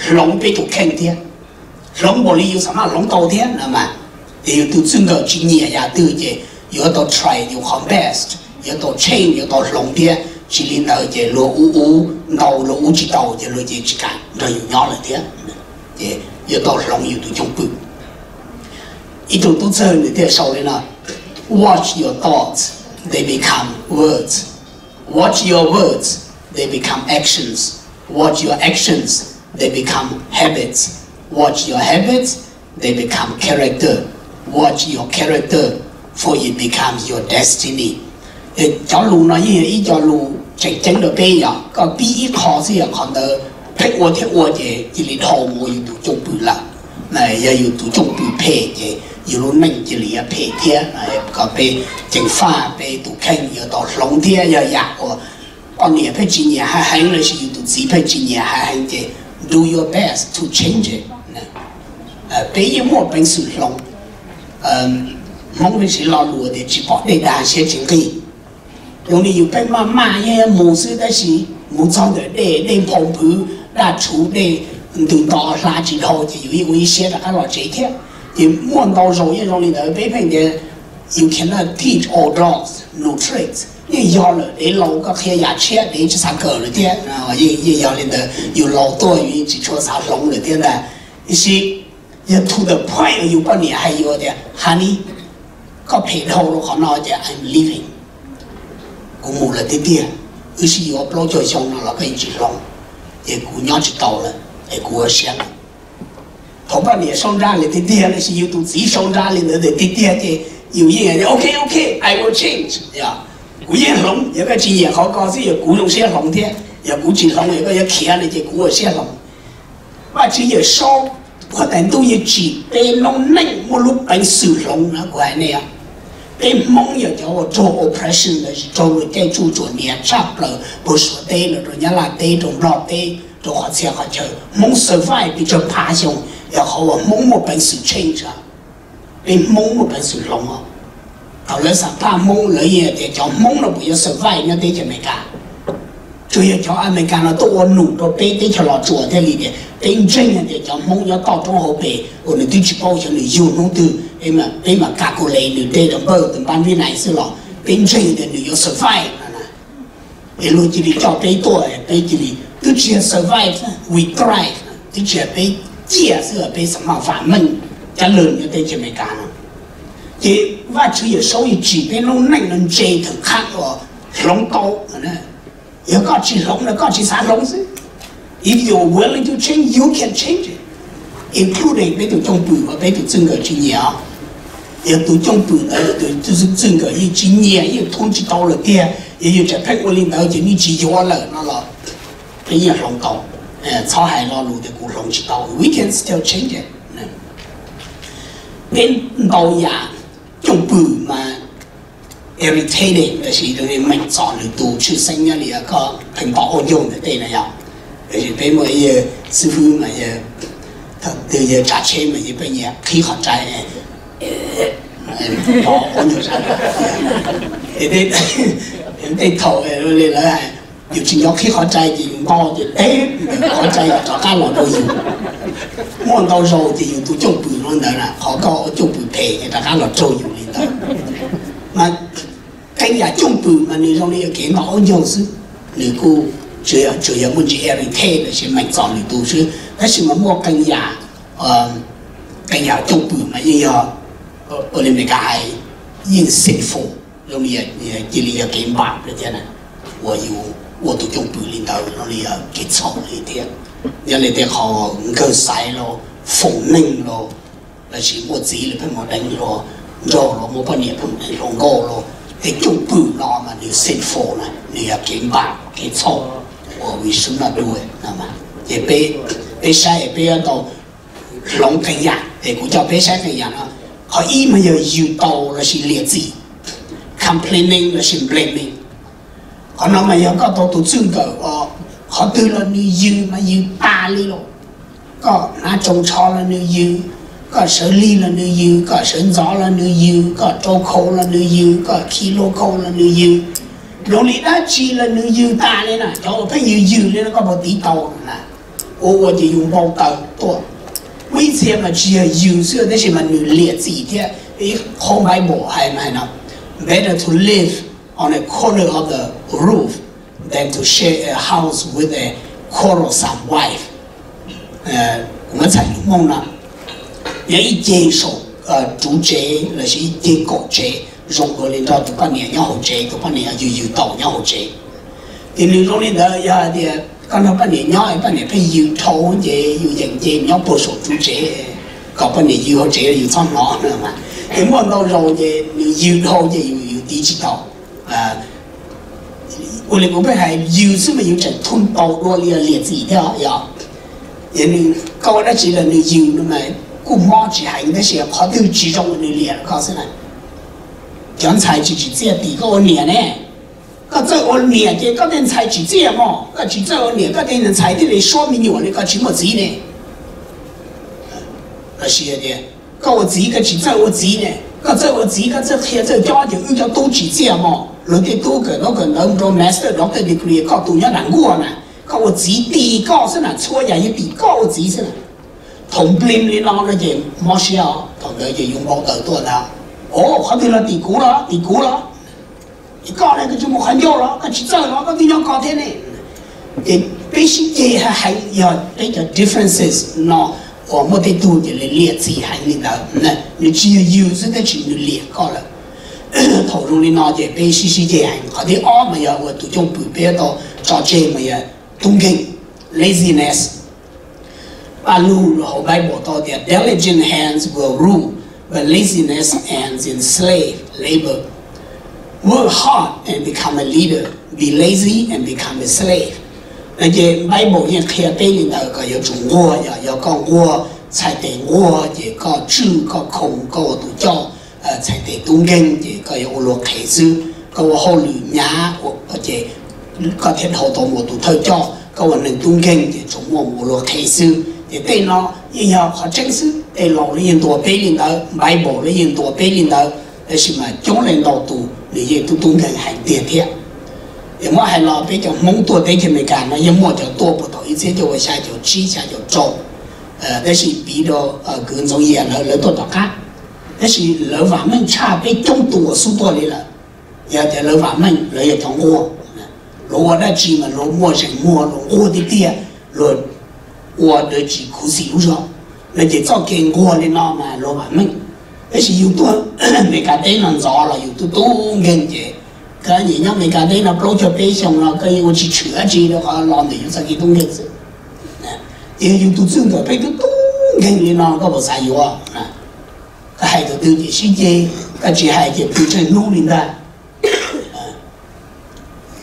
hloov peb tus kheej thiab, hloov npaum li yus xam maj hloov tau thiab no mas. Ces yus tus txij nkawm tsis nyiam yam twg ces yuav tau try yus qhov best, yuav tau change, yuav tau hloov thiab, tsis li ntawd ces luag ua ua ntau luag ua tsis tau ces luag ces tsis kam nrog yus nyob lawm thiab. Ces yuav tau hloov yus tus cwj pwm. Ib tug tub txawg nws thiaj sau li no: Watch your thoughts, they become words. Watch your words, they become actions. Watch your actions, they become habits. Watch your habits, they become character. Watch your character, for it becomes your destiny. Cov lus no yeej yog ib co lus tseem ceeb rau peb, yog koj pib ib qho xwb yog qhov ntawd pheej ua thiab ua ces cia li dhau mus ua yus tus cwj pwm lawm. Yog yus tus cwj pwm phem ces yus lub neej cia li yuav phem thiab. Kom peb ceev faj peb tus kheej yuav tau hloov thiab, yog yam uas poj niam pheej tsis nyiam hais heev los sis yus tus txiv pheej tsis nyiam hais heev ces do your best to change it. Peb yeej muaj peev xwm hloov. Hmoob pheej siv lo lus tias tsis pom dej dag siab tsis nqig. Zoo li yus pheej maj maj yeej mus xwb tab sis mus txog ntawm dej, dej nphau nphwv, daj rhuv, dej ntws nto hla tsis dhau ces yus yeej ua ib siab rov qab los tsev thiab. Ces muaj ntau zaus yeej zoo li ntawd, peb pheej tias you cannot teach old dogs new tricks. Yeej yog lawm, dev laus koj qhia yam tshiab dev tsis xav kawm lawm thiab. Yeej yog li ntawd, yus laus tuaj yus yeej tsis tshua xav hloov lawm thiab ntag. Tiam sis yog to the point uas yus poj niam hais yus tias honey, koj phem dhau rau qhov no ces I'm leaving, kuv mus lawm tiag tiag. Wb sib yuav plaub caug xyoo no los koj yeej tsis hloov, ces kuv nyob tsis tau lawm es kuv ua siab lawm. Thaum poj niam sau nra li tiag tiag los sis yus tus txiv sau nra li ntawd tiag tiag ces yus yeej ok, ok, I will change, yog kuv yeej hloov, yog koj tsis nyiam qhov ko xwb yog kuv zoo siab hloov thiab, yog kuv tsis hloov yog koj yuav khiav no ces kuv ua siab hloov. Vajtswv Yawmsaub, Huab Tais Ntuj yeej tsim peb noob neej muaj lub peev xwm hloov na kuv hais nej. Peb Hmoob yog cov uas raug oppression los sis raug luag caij tsuj tsuam hniav tshaj plaws puag Suav teb los rau Nyab Laj teb, rau Nplog teb, rau qhov txhia qhov chaw. Hmoob survive pes tsawg phav xyoo yog qhov uas Hmoob muaj peev xwm change. Peb Hmoob muaj peev xwm hloov os. Thaum lawv xam phaj Hmoob lawv yeej tias cov Hmoob no puas yuav survive nyob teb chaws Amelikas. Tsuas yog cov Amelikas no tuaj ua num rau peb teb chaws Los Tsuas thiaj li tias peb ntseeg hais tias cov Hmoob nyob toj roob hauv pes uas nws twb tsis paub xyov nws yug hnub twg, peb mam calculate nws date of birth npab vib nais xwb los peb ntseeg tias nws yuav survive no na. Es luag cia li coj peb tuaj, peb cia li twb tsis yog survive, we thrive, twb tsis yog peb ciaj xwb, peb xam maj vam meej cab lwg nyob teb chaws Amelikas no. Ces Vajtswv Yawmsaub yeej tsim peb noob neej no ntse theem qhab uas hloov tau. Yog koj tsis hloov no koj tsis xav hloov xwb. If you are willing to change, you can change it, including peb tus cwj pwm uas peb tus txij nkawm tsis nyiam. Yog tus cwj pwm ntawd tus txij nkawm yeej tsis nyiam, yeej thum tsis tau lawm tiag, yog yus tseem pheej ua li ntawd ces yeej tsis yuav lawm no los peb yeej hloov tau. Txhob hais lo lus tias kuv hloov tsis tau, we can still change it. Peb ntau yam cwj pwm mas irritating, tab sis meem txom lwm tus, tshwj xeeb nyob li koj pheej nto ua ncaug ntawm tej no yog. Tab sis peb muaj ib yawg xib fwb mas yawg, thaum twg yawg tsav tsheb mas yawg pheej nyiam qhib qhov rai, ua ncaug sab, tej thaum li lawv hais yus tsis nco qhib qhov rai ces yus nto ces teb qhov rai rov qab los rau yus. Muaj ntau zaus ces yus tus cwj pwm no ntawd na, qhov koj ua cwj pwm phem ces rov qab los raug yus li ntawd. Mas qee yam cwj pwm mas nws zoo li yog kev nto ua ncaug xwb, nws kuj tsuas yog muaj ntsis irritate los sis meem txom lwm tus xwb, tab sis mas muaj qee yam, qee yam cwj pwm mas yeej yog, ua li Meskas hais, yeej sinful, zoo li cia li yog kev npam thiab na, uas yus ua tus cwj pwm li ntawd zoo li yog kev txhaum li thiab. Yog li tej qhov nkawg xaiv los, foom neeg los, los sis muaj txiv los pheej mus deev hluas nraug los, muaj poj niam pheej mus deev hluas nkauj los, tej cwj pwm no mas nws sinful na, nws yog kev npam kev txhaum uas we should not do it. Ces peb saib peb yuav tau hloov qee yam, es kuv coj peb saib qee yam no. Qhov ib mas yog yws tau los sis liam txim, complaining los sis blaming. Qhov no mas yog koj tau tus txij nkawm uas qhov twg los nws yws mas yws tas li los. Koj hnav tsoos tsho los nws yws, koj sawv lig los nws yws, koj sawv ntxov los nws yws, koj rau khau los nws yws, koj khi lub khau los nws yws, zoo li dab tsi los nws yws tas li na. Cov uas pheej yws yws li no koj puas tiv tau na? Ua ua ces yus npau taws tuaj. Muaj ib txhia mas tsis yog yws xwb tab sis mas nws liam txim thiab. Ib qho Bible hais mas hais no, better to live on a corner of the roof than to share a house with a quarrelsome wife. Kuv muab txhais lus Hmoob no, yog ib ceg saum ruv tsev los sis ib ceg kaum tsev zoo dua li nrog tus poj niam nyob hauv tsev, tus poj niam yws yws taus nyob hauv tsev. Ces nws zoo li ntawd, yog hais tias koj nrog poj niam nyob, poj niam pheej yws dhau ces yus yeem nce nyob puag saum ruv tsev, kom poj niam yws hauv tsev yus txhob hnov. Ces muaj ntau zaus ces nws yws dhau ces yus tiv tsis tau. Ua li kuv pheej hais, yws xwb mas yus tseem thum tau dua li yog liam txim thiab yog. Yog nws, koj ua dab tsi los nws yws no mas kuj mob tsis heev tab sis qhov twg tsis zoo nws liam koj xwb na. Cov ntxhais tsis tsim txiaj tim koj ua niam ne. Koj txawj ua niam ces koj tej ntxhais tsim txiaj mog, koj tsis txawj ua niam koj tej ntxhais thiaj li suab me nyuam li koj tsis muaj txiv ne. Los sis tias koj ua txiv koj tsis txawj ua txiv ne, koj txawj ua txiv koj txawj qhia txawj cob ces wb cov tub tsim txiaj mog, luag tej tub kawm ntaub kawm ntawv mus rau master, doctor degree, koj tus nyob nram nkuaj na. Koj ua txiv tim koj xwb na, txhua yam yog tim koj ua txiv xwb na. Thaum nplees li no no ces mob siab os, thaum ntawd ces yus npau taws tuaj ntag. O, qhov twg los tim kuv los, tim kuv los. Koj ne koj tsis mus qhov ncauj los, koj tsis txawj los, koj twb nyob koj thiab ne. Ces peb sib ceg heev yog peb cov differences no uas muaj tej tug ces liam txim heev li ntawd. Nws tsis yog yws xwb tab sis nws liam koj lawm. Thaum zoo li no ces peb sib sib ceg heev. Qhov thib ob mas yog ua tus cwj pwm peb yuav tau tso tseg mas yog tub nkeeg, laziness. Paj Lug hauv Bible tau tias, diligent hands will rule, but laziness ends in slave labor. Work hard and become a leader, be lazy and become a slave. No ces Bible yeej qhia peb li ntawd kom yuav tsum nquag, yog, yog koj nquag, txhais tes nquag ces koj tswj, koj khoom, koj ua tus coj, txhais tes tub nkeeg ces koj yuav ua luag qhev xwb, koj ua hauj lwm hnyav ces koj thiaj dhau tau mus ua tus thawj coj, koj ua neeg tub nkeeg ces tsuas muaj mus ua luag qhev xwb. Ces tej no yeej yog qhov tseeb xwb, tej laus los yeej ntuas peb li ntawd, Bible los yeej ntuas peb li ntawd, tab sis mas coob leej ntau tus nws yeej tub tub nkeeg heev tiag thiab. Es muab hais los peb cov Hmoob tuaj teb chaws Amelikas no yeej muaj cov tuaj puag thaum ib txhiab cuaj pua xya caum tsib xya caum rau, tab sis piv rau kwv Ntxoov Yias lawv, lawv tuaj tom qab, tab sis lawv vam meej tshaj peb coob tus uas xub tuaj li lawm. Yog tias lawv vam meej, lawv yog cov nquag, luag ua dab tsi mas luag muaj zeem muag, luag nquag tiag tiag, luag ua dab tsi khuv xim lub zog. No ces txoj kev nquag li no mas luag vam meej. Tab sis yus tuaj Amelikas teb no ntxov los yus tub tub nkeeg ces Koj nyiam nyob Amelikas teb no plaub caug peb xyoo no koj yeej ua tsis tshwm dab tsi rau qhov los ntawm yus txoj kev tub nkeeg xwb. Ces yus tus txij nkawm peb twb tub nkeeg li no koj puas xav yuav? Koj hais tus twg ces sib ceg, koj tsis hais ces pw tsheej hnub li ntag.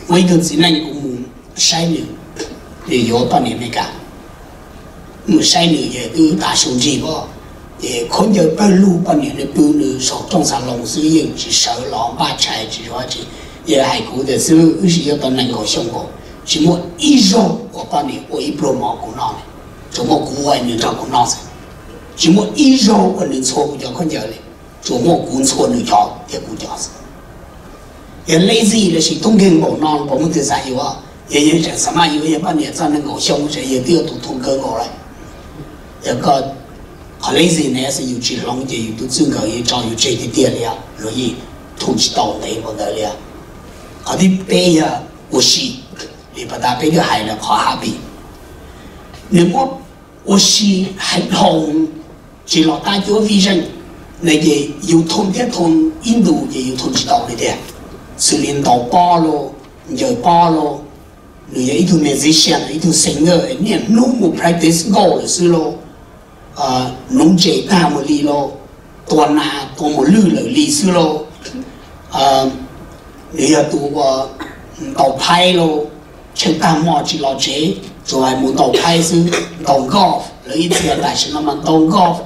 Muaj ib tug txiv neej kuv mus saib nws, nws yuav poj niam Amelikas. Mus saib nws ces twb tav su ntsig os, ces khaub ncaws pawg lug, poj niam nws pw nws saum rooj xas loos xwb, yeej tsis sawv los npaj tshais tsis ua tsi. Yog hais kuv tias xib hwb, wb sib yuav tau nees nkaum xyoo nkaus, tsis muaj ib zaug uas poj niam ua ib pluag mov kuv noj li, tsuas muaj kuv ua nws nrog kuv noj xwb. Tsis muaj ib zaug uas nws ntxhua kuv cov khaub ncaws li, tsuas muaj kuv ntxhua nws cov thiab kuv cov xwb. Yog lazy lossis tub nkeeg npaum no puas muaj tus xav yuav? Yog yeej tseem xav maj yuav yog poj niam txog nees nkaum xyoo ces yog twb yog tus thum kawg nkaus lawm. Yog koj, qhov lazy ne yus tsis hloov ces yus tus txij nkawm yeej tso yus tseg tiag tiag li os, luag yeej thum tsis tau ntev npaum ntawd li os. Qhov thib peb yog ua si, li pas tas peb twb hais lawm qhov hobby. Nws muab ua si heev dhau, tsis los tab cuab vij zeej na, ces yus thum thiab thum ib ntus ces yus thum tsis tau li tiag. Xws li ntaus pob lauj, ncaws pob lauj, nws yog ib tug musician, ib tug singer, niaj hnub mus practice nkauj lawm xwb lauj, nuv ntses tag mus li lauj, tua nas tua mus lwj lawm li xwb lauj. Nws yog tus uas ntaus phaib lauj, tsheej tag hmo tsis los tsev, tsuas mus ntaus phaib xwb, ntaus golf, lawv ib txhia tam sim no mas ntaus golf,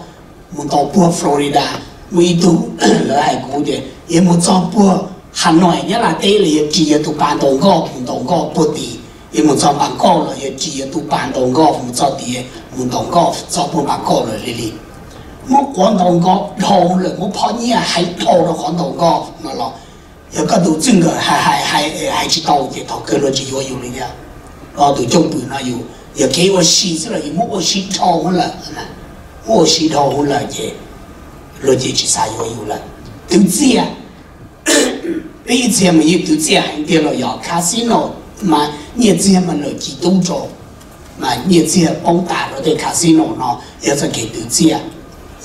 mus ntaus puag Florida. Muaj ib tug lawv hais kuv tias yog mus txog puag Hanoi Nyab Laj teb los yog ris yog tus pas ntaus golf, mus ntaus golf puag tid, yog mus txog Bangkok los yog ris yog tus pas ntaus golf mus txog tid, mus ntaus golf txog puag Bangkok lawm li li. Muab quav ntaus golf dhau lawm, muab phob nyiaj heev dhau rau qhov ntaus golf no los, yog koj tus txij nkawm hais hais hais tsis tau ces thaum kawg luag tsis yuav yus li thiab. Koj tus cwj pwm no yus yog kev ua si xwb los yus muab ua si dhau lawm, muab ua si dhau lawm ces luag ces tsis xav yuav yus lawm. Twv txiaj, peb ib txhia mas yeej twv txiaj heev tiag los yog casino mas nyiaj txiag mas lawm ci tub rau, mas nyiaj txiag poob tas rau tej casino no yog txoj kev twv txiaj.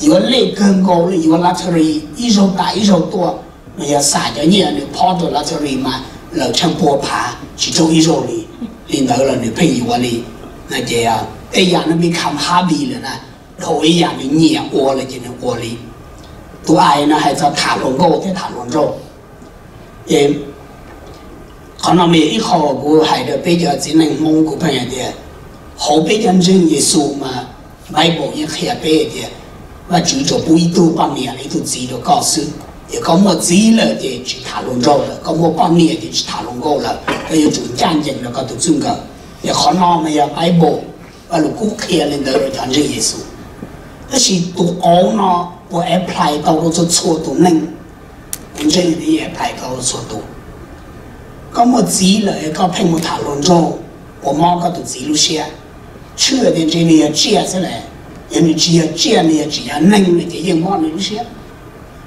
Yuav lej kawg nkaus li, yuav lottery ib zaug tas ib zaug tuaj, mas yog xam cov nyiaj nws phob rau lottery mas lawm tsheej pua phav tsis raug ib zaug li. Li ntawd los nws pheej yuav li. Ces tej yam no become hobby lawm na, dhau ib yam nws nyiam ua lawm ces nws ua li. Tus ais no hais txog tham hluas nkauj thiab tham hluas nraug. Ces qhov no mas yog ib qho kuv hais rau peb cov txiv neej Hmoob, kuv pheej hais tias hauv peb cov ntseeg Yexus mas Bible yeej qhia peb tias Vajtswv tsuas pub ib tug poj niam los ib tug txiv rau koj xwb. Ces koj muaj txiv lawm ces tsis tham hluas nraug lawm, koj muaj poj niam ces tsis tham hluas nkauj lawm, koj yuav tsum ncaj ncees rau koj tus txij nkawm. Ces qhov no mas yog Bible, Vaj Lus Kub qhia li ntawd rau cov ntseeg Yexus. Tab sis tus qauv no puas apply tau rau txhua txhua tus neeg? Kuv ntseeg yeej apply tau rau txhua tus. Koj muaj txiv lawm koj pheej mus tham hluas nraug, puas mob koj tus txiv lub siab? Tshwj tias ntshe nws yog tsiaj xwb las. Yog nws tsis yog tsiaj, nws yog tsis yog neeg no ces yeej mob nws lub siab.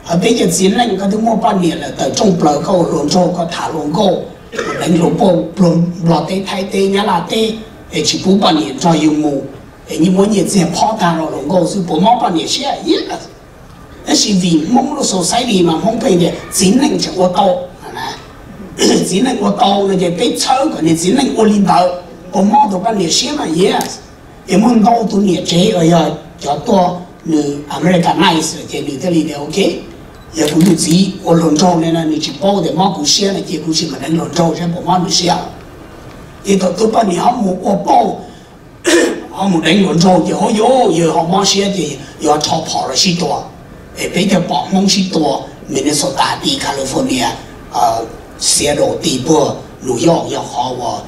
Hos peb cov txiv neej, koj twb muaj poj niam lawm, tawm rooj plaws koj ua hluas nraug, koj tham hluas nkauj, mus deev hluas nkauj pluag Nplog teb, Thaib teb, Nyab Laj teb, es tsis pub poj niam nrog yus mus, es yeej muab nyiaj txiag phob tag rau hluas nkauj xwb, puas mob poj niam siab? Yes. Tab sis vim Hmoob lub society mas Hmoob pheej tias txiv neej tseem ua tau. Txiv neej ua tau no ces peb txhawb kom niag txiv neej ua li ntawd, puas mob tus poj niam siab mas? Yes. Ces muaj ntau tus niam tsev uas yog cov tuaj nws Americanize lawm ces nws thiaj li tias ok, yog kuv tus txiv ua hluas nraug li no nws tsis paub tias mob kuv siab no ces kuv sim mus deev hluas nraug saib puas mob nws siab. Ces thaum tus poj niam ho mus ua pauj, ho mus deev hluas nraug ces ho yog, yog ho mob siab ces yog rho phom los sib tua. Es peb thiaj pom Hmoob sib tua Minnesota tid, California, Seattle tid, puag New York yog qhov uas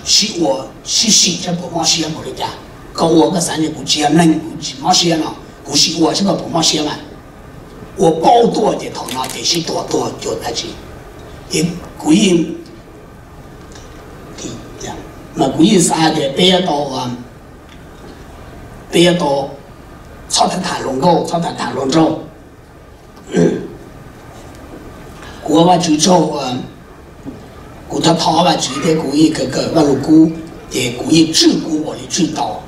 sib ua sib sim saib puas mob siab npaum li cas. Koj ua koj xav tias kuv tsis yog neeg kuv tsis mob siab no, kuv sim ua saib koj puas mob siab mas. Ua pauj tuaj ces thaum no ces sib tua tuag cuag dab tsi. Ces kuv yeej, mas kuv yeej xav tias peb yuav tau, peb yuav tau txhob tham tham hluas nkauj, txhob tham tham hluas nraug. Kuv ua Vajtswv tsaug, kuv thov thov Vajtswv thiab kuv yeej kawm kawm Vaj Lug Kub, ces kuv yeej tswj kuv npaum li tswj tau.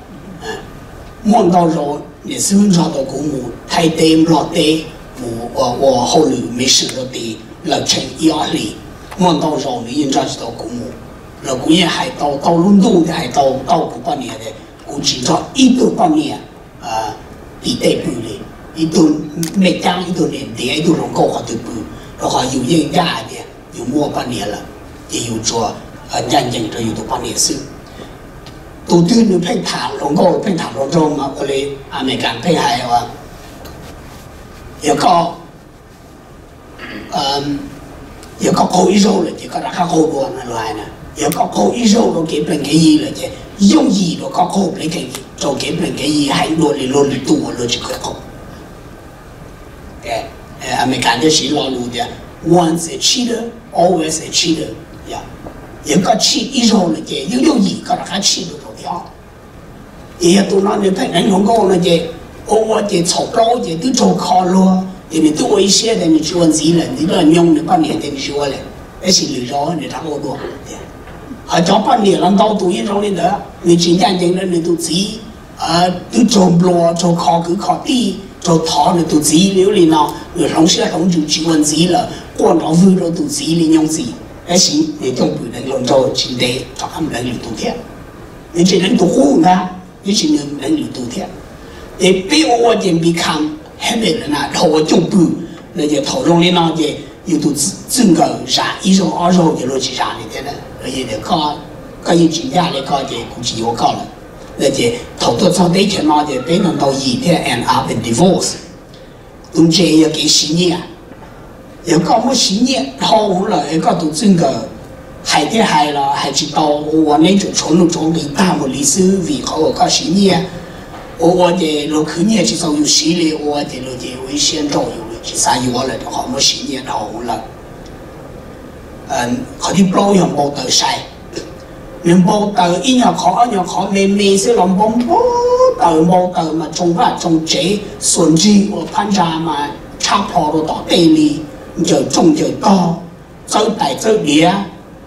Muaj ntau zaus niam xib hwb nrog tau kuv mus Thaib teb, Nplog teb, mus ua hauj lwm mission rau tid lawm tsheej ib ob hlis. Muaj ntau zaus nws yeej nrog tsis tau kuv mus, los kuv yeej hais tau tau lub ntuj thiab hais tau tau kuv poj niam tias kuv tsis nrog ib tug poj niam tim tej pw li, ib tug mej caab, ib tug niam ntiav, ib tug hluas nkauj qhov twg pw, rau qhov yus yeej ncaj hais tias yus muaj poj niam lawm, ces yus tsuas ncaj ncees rau yus tus poj niam xwb. Tus twg nws pheej tham hluas nkauj, pheej tham hluas nraug mas ua li Amelikas pheej hais, yog koj yog koj qaug ib zaug lawm ces koj rov qab qaug dua no luag hais na. Yog koj qaug ib zaug rau kev plees kev yi lawm ces yooj yim rau koj qaug plees kev, rau kev plees kev yi heev dua li luag lwm tus uas luag tsis kheev qaug. Amelikas thiaj siv lo lus tias once a cheater, always a cheater. Yog koj cheat ib zaug lawm ces yooj yooj yim koj rov qab cheat dua rau thiab. Ces yog tus no nws pheej deev hluas nkauj no ces ua ua ces txhaum plaub ces twb raug kho luag ces nws twb ua ib siab tias nws tsis ua ntxiv lawm, nws twb nyob nws poj niam tias nws tsis ua lawm, tab sis lwm zaus nws rov ua dua. Ho cov poj niam los ntau tus yeej zoo li ntawd, nws tsis ncaj ncees rau nws tus txiv, twb raug nplua, raug kho kwv kho tij, raug thov nws tus txiv li ub li no, nws hloov siab hloov ntsws tsis ua ntxiv lawm, quaj nrov vwg rau tus txiv li nyooj txiv, tab sis nws cooj pwm deev hluas nraug tsis ntev rov qab mus deev lwm tus thiab. Nws tsis deev tus qub ntag, tab sis nws deev lwm tus thiab. Ces peb ua ua ces become habit lawm na, dhau ua cooj pwm no ces thaum zoo li no ces yus tus txwj nkawm zam ib zaug ob zaug ces luag tsis zam li thiab na. Koj yeej tsis ncaj li koj ces kuv tsis yuav koj lawm. Ces thaum tuaj txog teb chaws no ces peb ntau ntau yim thiaj end up in divorce. Tus ntse yog kev siv nyiaj. Yog koj muab siv nyiaj dhau lawm es koj tus txwj nkawm hais thiab hais los hais tsis tau, ua ua neb tsuas tshuav nuj tshuav nqi tag mus li xwb vim qhov uas koj siv nyiaj. Ua ua ces luag khwv nyiaj tsis txaus yus siv li, ua ces luag ces ua ib siab nrauj yus, tsis xav yuav lawm rau qhov muab siv nyiaj dhau lawm. Qhov thib plaub yog npau taws sai. Nws npau taws ib nyuag qhov ob nyuag qhov me me xwb los npau npau taws, npau taws mas tsoo vaj tsoo tsev, xuas nrig ua phab ntsa mas tshab plho rau tom tej li, ncaws rooj ncaws tog, txawb tais txawb diav,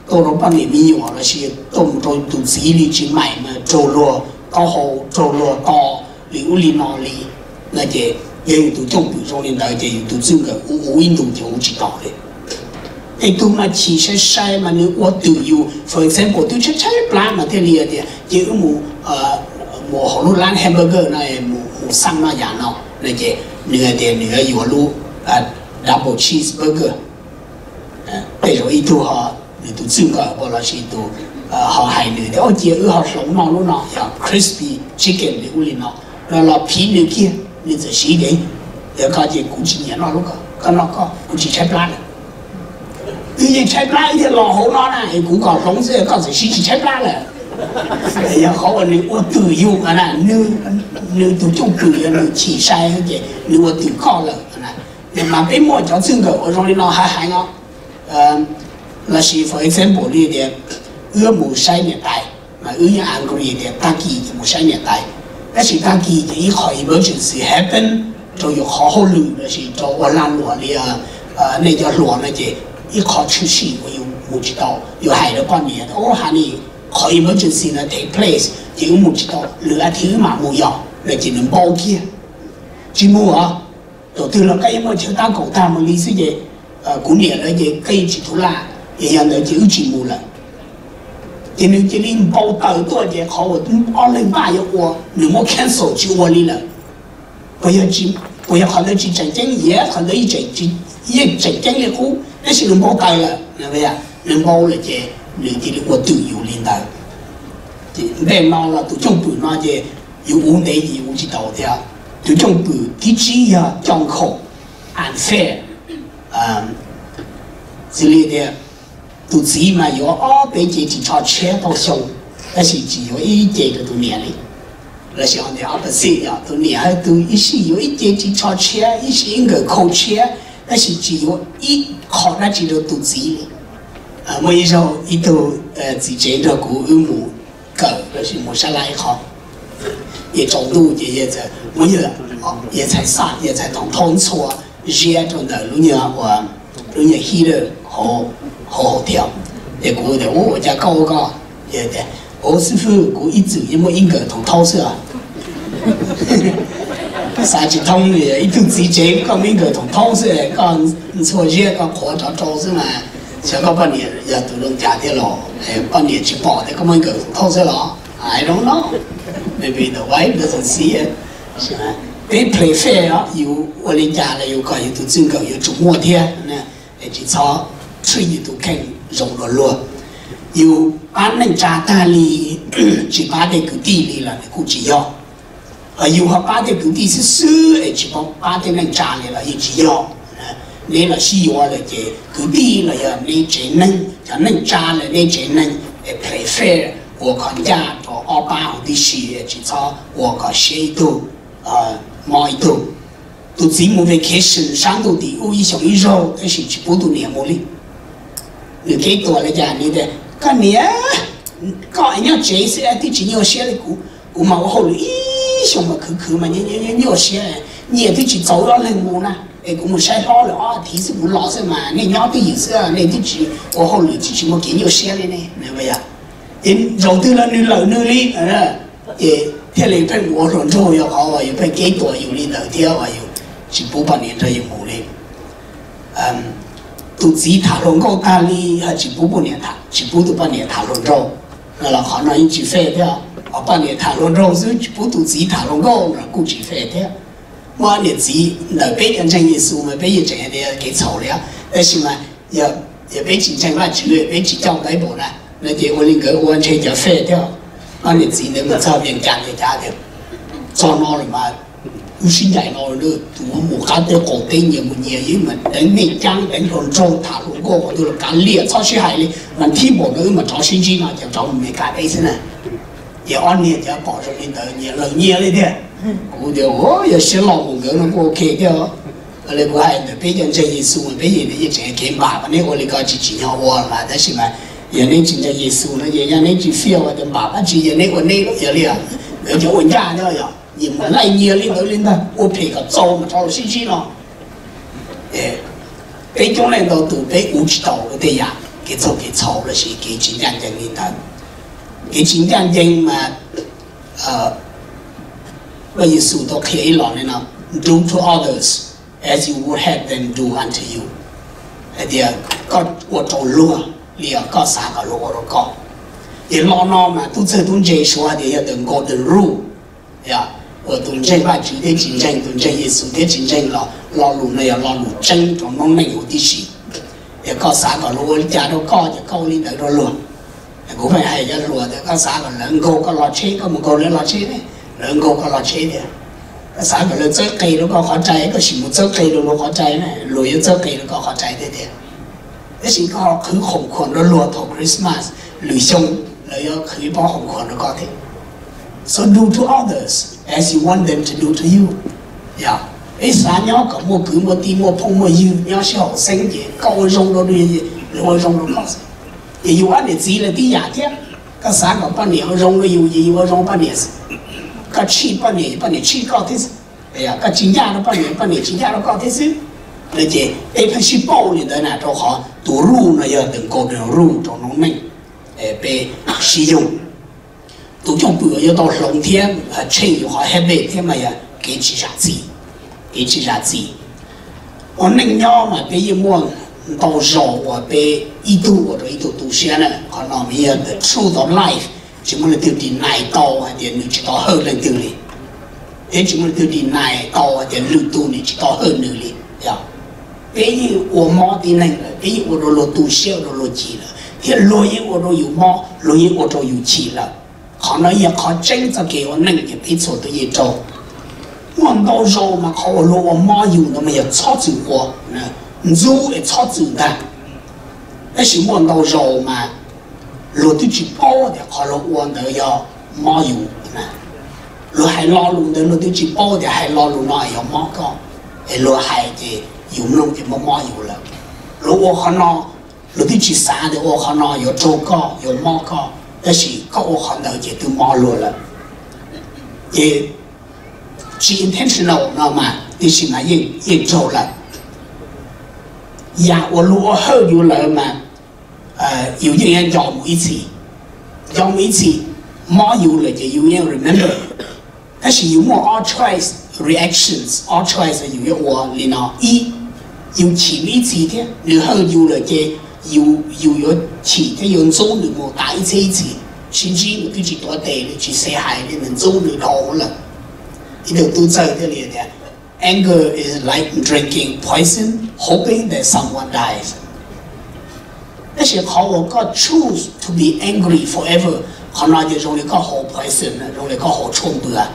tuaj rau poj niam me nyuam lossis tuaj mus rau tus txiv li tsis maim mas raug luag taub hau raug luag to li ub li no li. No ces yog yus tus cooj pwm zoo li ntawd ces yus tus txwj nkawm ua ua ib ntus ces ua tsis tau li. Tej tug mas chim sai sai mas nws ua twm yus, for example twb tshaib tshaib plab mas thiaj li tias ces wb mus, mus hauv lub lab hamburger no, mus xaj noj yam no no ces nws hais tias nws yuav yuav lub double cheeseburger. Tej zaum ib tug ho nws tus txwj nkawm lossis tus ho hais nws tias cia wb ho hloov noj lub no yog crispy chicken li ub li no, no los phiv nws kiag, nws txawm siv tias yog koj ces kuv tsis nyiam noj lub ko, koj noj koj, kuv tsis tshaib plab lawm. Wb yeej tshaib plab wb thiaj los hauv no na, es kuv kom hloov xwb koj txawm siv tsis tshaib plab lawm. Yog qhov uas nws ua twm yus na, nws tus cooj pwm yog nws chim sai ces nws ua twm koj lawm. Mas peb muaj cov txwj nkawm uas zoo li no hais hais no. Lossis for example li tias wb mus saib niam tais, mas wb yeej agree tias tag kis ces mus saib niam tais, tab sis tag kis ces ib qho emergency happen rau yus qhov hauj lwm lossis rau ua lag luam li nej cov hluas no ces ib qho tshwm sim uas yus mus tsis tau, yus hais rau poj niam tias ub, ha ni qhov emergency no take place ces wb mus tsis tau, lwm a thiv wb mam mus yom no ces nws npau kiag, tsis mus os. Thaum twg los koj yeej muaj chaw tab kaum tag mus li xwb ces kuv niam lawv ces koj yeej tsis thov laj, es yog ntawd ces wb tsis mus lawm. Ces nws cia li npau taws tuaj ces qhov uas ob leeg npaj yuav ua nws muab cancel tsis ua li lawm. Puas yog qhov ntawd tsis tseem ceeb? Yes, qhov ntawd yeej tseem ceeb li qub, tab sis nws npau taws lawm. Nws npau lawm ces nws cia li ua twm yus li ntawd. Ntej no los tus cooj pwm no ces yus ua ntev ces yus ua tsis tau thiab. Tus cooj pwm thib tsib yog coj nkhaus, unfair. Xws li tias tus txiv mas yuav ob peb cev ris tsho tshiab tau xyoo, tab sis tsis yuav ib ce rau tus niam li. Lossis the opposite, yog tus niam hab tus ib sij yuav ib ce ris tsho tshiab, ib sij ib nkawm khau tshiab, tab sis tsis yuav ib qho dab tsi rau tus txiv li. Muaj ib zaug ib tug txiv tsev nrog kuv wb mus kawm lossis mus sab laj ib qho, ces tsaus ntuj ces muab yawg txhais xaj, yawg txhais thaum nthau ntxhua ziab rau ntawm lub nyuag, lub nyuag heater hauv hauv thiab. Ces kuv tias ua cas koj ua koj? Tias ua xib fwb, kuv ib txwm yeej muaj ib nkawm thaum nthau xwb. Xav tsis thoob li, ib tug txiv tsev koj muaj ib nkawm thaum nthau xwb, koj ntxhua ziab koj qhuav rov rau xwb mas. Xyov koj poj niam yog tus zoo cas thiab los poj niam tsis pom thiab koj muab nkawm tus thauj xwb los? I don't know. Maybe the wife doesn't see it. Peb play fair, yus ua li cas los yus kom yus tus txij nkawm yuav tsum muaj thiab. Tsis txhob treat yus tus kheej zoo dua luag. Yus pab neej tsa tag li, tsis pab tej kwv tij li los nws kuj tsis yog. Yus ho pab tej kwv tij xwb xwb es tsis pab tej neej tsa li los yeej tsis yog. Neb los sib yuav lawm ces kwv tij los yog neb tsev neeg, cov neej tsa lawm neb tsev neeg es play fair, ua kom ncaj rau ob pab huv tib si, tsis txhob ua kom siab ib tug mob ib tug. Tus txiv mus vacation sab ntuj tim ub ib xyoos ib zaug tab sis tsis pub tus niam mus li. Nws kev tuag li cas nws tias, koj niam, koj nyob tsev xwb twb tsis nyuaj siab li kuv. Kuv mas ua hauj lwm ib xyoos mas khwv khwv mas nyuaj siab, nyiaj twb tsis txaus ob leeg mus na, es kuv mus saib hlob lawm ob thiv xwb kuv los xwb mas nej nyob twj ywm xwb nej twb tsis ua hauj lwm twb tsis muaj kev nyuaj siab li ne. Ces zaum twg los nws lawm nws li, ces thiaj li pheej ua hluas nraug yog qhov uas yus pheej kev tuag yus li ntawd thiab uas yus tsis pub poj niam nrog yus mus li. Tus txiv tham hluas nkauj tag li ho tsis pub poj niam, tsis pub tus poj niam tham hluas nraug, los qhov no yeej tsis fair thiab. Ho poj niam tham hluas nraug xwb tsis pub tus txiv tham hluas nkauj los kuj tsis fair thiab. Muaj niam txiv ntawm peb cov ntseeg Yexus mas peb yeej tseem hais tias kev txhaum li, tab sis mas yog peb tsis ntseeg Vajtswv, peb tsis coj Bible na, no ces ua li nkawd ua ntshe cov fair thiab. Ob niam txiv ntawd mus txog Vias Cas li cas tias, txog no lawm mas wb sib ncaim no, tus mus qab teb qaum teb nyias mus nyias, wb mas deev nej cab deev hluas nraug tham hluas nkauj qhov twg los kav liam txhob sib hais li, mas thib npaum no wb mas rov sib ntsib no ces rov mus Meskas teb xwb na. Ces ob niag cov pom zoo li ntawd nyias lawm nyias li tiag. Kuv tias yog siab loj mus nkawd no kuj ok thiab. Li kuv hais ntawm peb cov ntseeg Yexus peb yeej tseem kev npam, neb ua li ko tsis tsim nyog ua mas, tab sis mas yog neb tsis ntseeg Yexus no ces yog neb tsis fair ua tias npam dab tsi yog neb ua neb, yog li nkawd cov ua ncaj thiab yog nyias mus laij nyias li ntawd li ntag, ua phem kom txaus mas rov los sib ntsib no. Peb coob leej ntau tus peb ua tsis tau tej yam kev txhaum kev txhaum lossis kev tsis ncaj ncees li ntawd. Kev tsis ncaj ncees mas Vaj Yexus tau qhia ib los li no, do to others as you would have them do unto you, hais tias koj ua rau luag li koj xav kom luag ua rau koj. Ces lo no mas tub txawg tub ntse suav hais tias yog the golden rule. Yog uas tus ntseeg Vajtswv thiab tsis ntseeg, tus ntseeg Yexus thiab tsis ntseeg los lo lus no yog lo lus tseeb rau noob neej huv tib si. Yog koj xav kom luag ua li cas rau koj ces koj ua li ntawd rau luag. Kuv pheej hais cov hluas tias koj xav kom lawv nkaug koj lub tsheb koj mus nkaug lawv lub tsheb ne, lawv nkaug koj lub tsheb tiag. Koj xav kom lawv txawb qe rau koj qhov rais koj sim mus txawb qe rau luag qhov rais ne, luag yuav txawb qe rau koj qhov rais tiag tiag. Tab sis koj ho qhwv khoom khuam rau luag thaum Christmas, lwm xyoo lawv yuav qhwv pob khoom khuam rau koj thiab. So do to others as you want them to do to you. Yog peb xav nyob kom muaj kwv muaj tij muaj phooj muaj ywg nyob sib haum xeeb ces koj ua zoo rau nws, nws ua zoo rau koj. Ces yus ob niam txiv lawv tib yam thiab, koj xav kom poj niam ua zoo rau yus ces yus ua zoo poj niam, koj tshij poj niam poj niam tshij koj thiab xwb. Koj tsis ncaj rau poj niam poj niam tsis ncaj rau koj thiab xwb. No ces peb pheej sib pauj li ntawd na, rau qhov tus ruj no yog tus golden rule rau noob neej. Peb sib yoog, tus cwj pwm yuav tau hloov thiab tsheej yus qhov habit thiab mas yog kev tsis zam txim, kev tsis zam txim. Ua neej nyob mas peb yeej muaj ntau zaus uas peb ib tug ua rau ib tug tu siab na, qhov no mas yog the truth of life. Tsis muaj leej twg deny tau hais tias nws tsis tau hawj leej twg li, thiab tsis muaj leej twg deny tau hais tias lwm tus nws tsis tau hawj nws li. Yog peb yeej ua mob tib neeg lawm, peb yeej ua rau luag tu siab ua rau luag chim lawm, thiab luag yeej ua rau yus mob luag yeej ua rau yus chim lawm. Qhov no yog qhov tseeb txoj kev ua neej ces peb txhua tus yeej raug. Muaj ntau zaus mas qhov uas luag ua mob yus ntawd mas yog txhob txwm ua, ntxub es txhob txwm ntag. Tab sis muaj ntau zaus mas luag twb tsis paub tias qhov luag ua ntawd yog mob yus. Luag hais lo lus ntawd luag twb tsis paub tias hais lo lus no yog mob koj, es luag hais ces yus mloog ces mob mob yus lawm. Luag ua qhov no, luag twb tsis xav tias ua qhov no yuav raug koj yuav mob koj, tab sis koj ua qhov ntawd ces twb mob luag lawm. Ces tsis intentional no mas tiam sis mas yeej raug lawm. Yam uas luag ua hawj yus lawm mas yus yeej yuav nco mus ib txhis, nco mus ib txhis, mob yus lawm ces yus yeej remember. Tab sis yus muaj ob choice, reactions, ob choice yus yuav ua li no. Ib, yus chim mus ib txhis thiab nws hawj yus lawm ces Yus, yus yuav chim thiab yuav ntxub nws mus tas ib txhiab ib txhis, sib ntsib nws twb tsis tuav tes, nws tsis xav hais li, nws ntxub nws dhau lawm. Ib tug tub txawg thiaj li tias, anger is like drinking poison hoping that someone dies. Tab sis qhov uas koj choose to be angry forever, qhov no ces zoo li koj haus poison, zoo li koj haus tshuaj npua,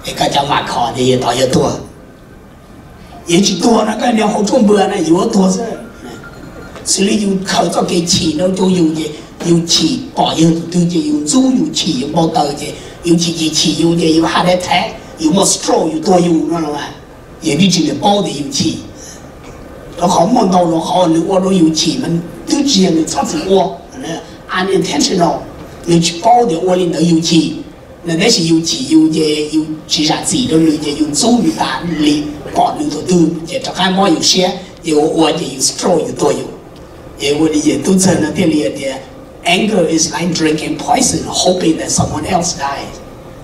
es koj cov vam khom ces yog tod yuav tuag. Yog tsis tuag no koj niag haus tshuaj npua na yuav tuag xwb. Xws li yus khaws txoj kev chim rau rau yus ces yus chim pom yog tus twg ces yus ntxub, yus chim yus npau taws ces yus chim chim chim yus ces yus heart attack, yus muaj stroke, yus tuag yus no los, yus twb tsis paub tias yus chim. Rau qhov muaj ntau los qhov nws ua rau yus chim mas twb tsis yog nws txhob txwm ua, unintentional, nws tsis paub tias ua li ntawd yus chim. Tab sis yus chim yus ces yus tsis zam txim rau nws ces yus ntxub nws tas li, pom nws tus twg ces rov qab mob yus siab ces ua ua ces yus stroke yus tuag yus. Ces ua li yawg tub txawg no thiaj li tias, anger is like drinking poison hoping that someone else dies.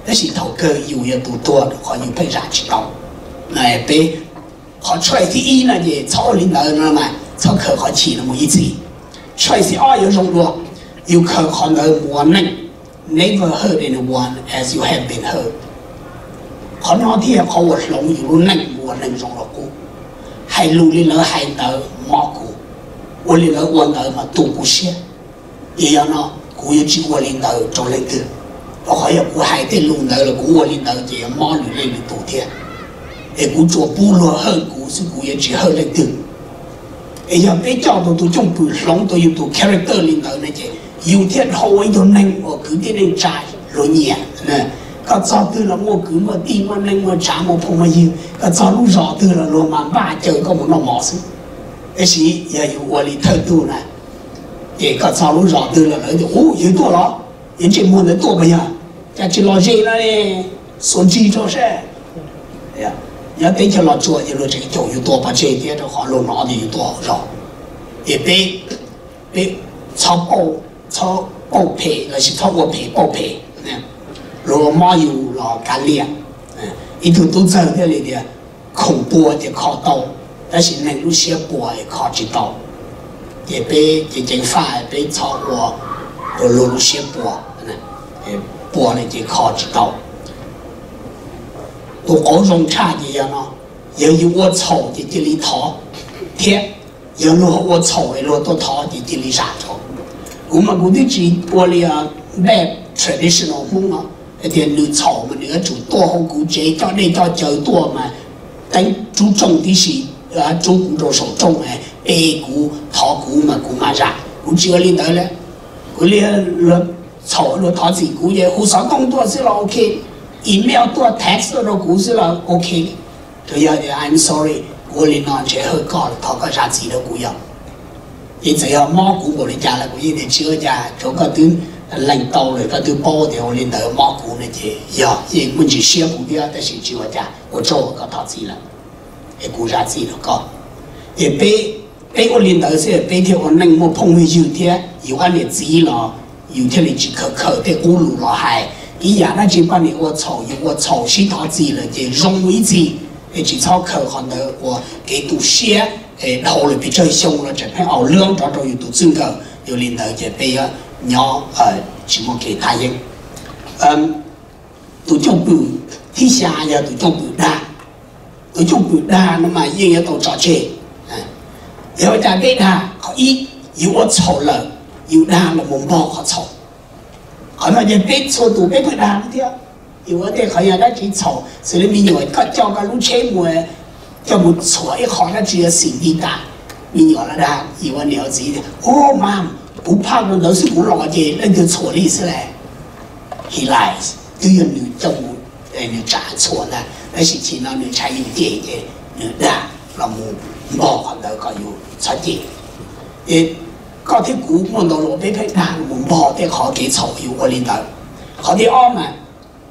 Tab sis thaum kawg yus yog tus tuag rau qhov yus pheej zam tsis tau. Peb, qhov choice thib ib no ces txhob ua li ntawd no mas txhob khaws qhov chim no mus ib txhis. Choice thib ob yuav zoo dua, yus khaws qhov ntawd mus ua neej. Never hurt anyone as you have been hurt. Qhov no thiaj yog qhov uas hloov yus lub neej mus ua neeg zoo los qub. Hais lus li lawv hais ntawd mob kuv, ua li lawv ua ntawd mas tu kuv siab. Ces yog no kuv yuav tsis ua li ntawd rau leej twg, rau qhov yog kuv hais tej lus ntawd los kuv ua li ntawd ces yuav mob lwm leej lwm tus thiab. Es kuv tsuas pub luag hawj kuv xwb, kuv yuav tsis hawj leej twg. Es yog peb coj tau tus cwj pwm hloov tau yus tus character li ntawd na ces yus thiaj dhau ua ib tug neeg uas kwv tij neej tsa luag nyiam. Koj txog twg los muaj kwv muaj tij muaj neej muaj tsav muaj phooj muaj ywg, koj txog lub zos twg los luag mas npaj caw koj mus noj mov xwb. Tab sis yog yus ua li thawj tug na, ces koj txog lub zos twg los lawv tias, ub, yawg tuaj los, yawg ntsej muag ntawd tuaj puas yog, cas tsis los ze no ne, xuas ntsig rau seb. Nyob teb chaws Los Tsuas ces luag tseem caum yus tua pov tseg thiab rau qhov luag hnov tias yus tuaj hauv zos. Ces peb, peb txhob pauj, txhob pauj phem lossis txhob ua phem pauj phem, luag mob yus los kav liam. Ib tug tub txawg thiaj li tias, khoom pua ces kho tau, tab sis neeg lub siab pua es kho tsis tau. Ces peb ceev ceev faj peb txhob ua rau luag lub siab pua, pua li ces kho tsis tau. Tus qauv zoo tshaj ces yog no, yog yus ua txhaum ces cia li thov, thiab yog luag ua txhaum es luag tuaj thov ces cia li zam rau. Kuv mas kuv twb tsis ua li bad traditional Hmoob no, hais tias nws txhaum mas nws yuav tsum tuaj hauv kuv tsev coj dej coj cawv tuaj mas teeb rub rooj tib si, rub kuv rau saum rooj, pe kuv, thov kuv mas kuv mam zam. Kuv tsis ua li ntawd li. Kuv li luag txhaum luag thov txim kuv ces hu xov tooj tuaj xwb los ok, email tuaj, text tuaj rau kuv xwb los ok. Tsuas yog tias I'm sorry, kuv ua li no ntshe hawj koj, thov koj zam txim rau kuv yog. Ces txawm yog mob kuv npaum li cas los kuv yeej tias tsis ua cas, tsuav koj twb lees tau lawm, koj twb paub tias ua li ntawd mob kuv no ces yog yeej muaj ntsis siab kuv thiab, tab sis tsis ua cas, ua tsaug koj thov txim lawm, es kuv zam txim rau koj. Ces peb, peb ua li ntawd xwb peb thiaj ua neej muaj phooj muaj ywg thiab yus ob niam txiv los yus thiaj li tsis khaws khaws tej qub lus los hais. Ib yam dab tsi poj niam ua txhaum yus ua txhaum sib thov txim lawm ces zoo mus ib txhis, es tsis txhob khaws qhov ntawd ua kev tu siab, es dhau lawm pes tsawg xyoo los tseem pheej au lwb rov rau yus tus txij nkawm. Yog li ntawd ces peb yuav nyob tsis muaj kev thaj yeeb. Tus cwj pwm thib xya yog tus cwj pwm dag. Tus cwj pwm dag no mas yeej yuav tau tso tseg. Yog ua cas peb dag? Qhov ib, yus ua txhaum lawm, yus dag los mus npog qhov txhaum. Qhov no ces peb txhua tus peb pheej dag thiab. Yus ua tej qhov yog dab tsi txhaum, xws li me nyuam koj coj koj lub tsheb mus, coj mus txhuam ib qho dab tsi xim nti tas, me nyuam los dag yus ua niam ua txiv tias, o mam, kuv phaj rau ntawd xwb kuv los ces leej twg txhuam li xwb las. He lies, twb yog nws coj mus, nws tsa txhuam ntag, tab sis tsis no nws ntshai yus cem ces nws dag los mus npog qhov ntawd kom yus txhob cem. Koj thiab kuv muaj ntau zaus peb pheej dag los mus npog tej qhov kev txhaum yus ua li ntawd. Qhov thib ob mas,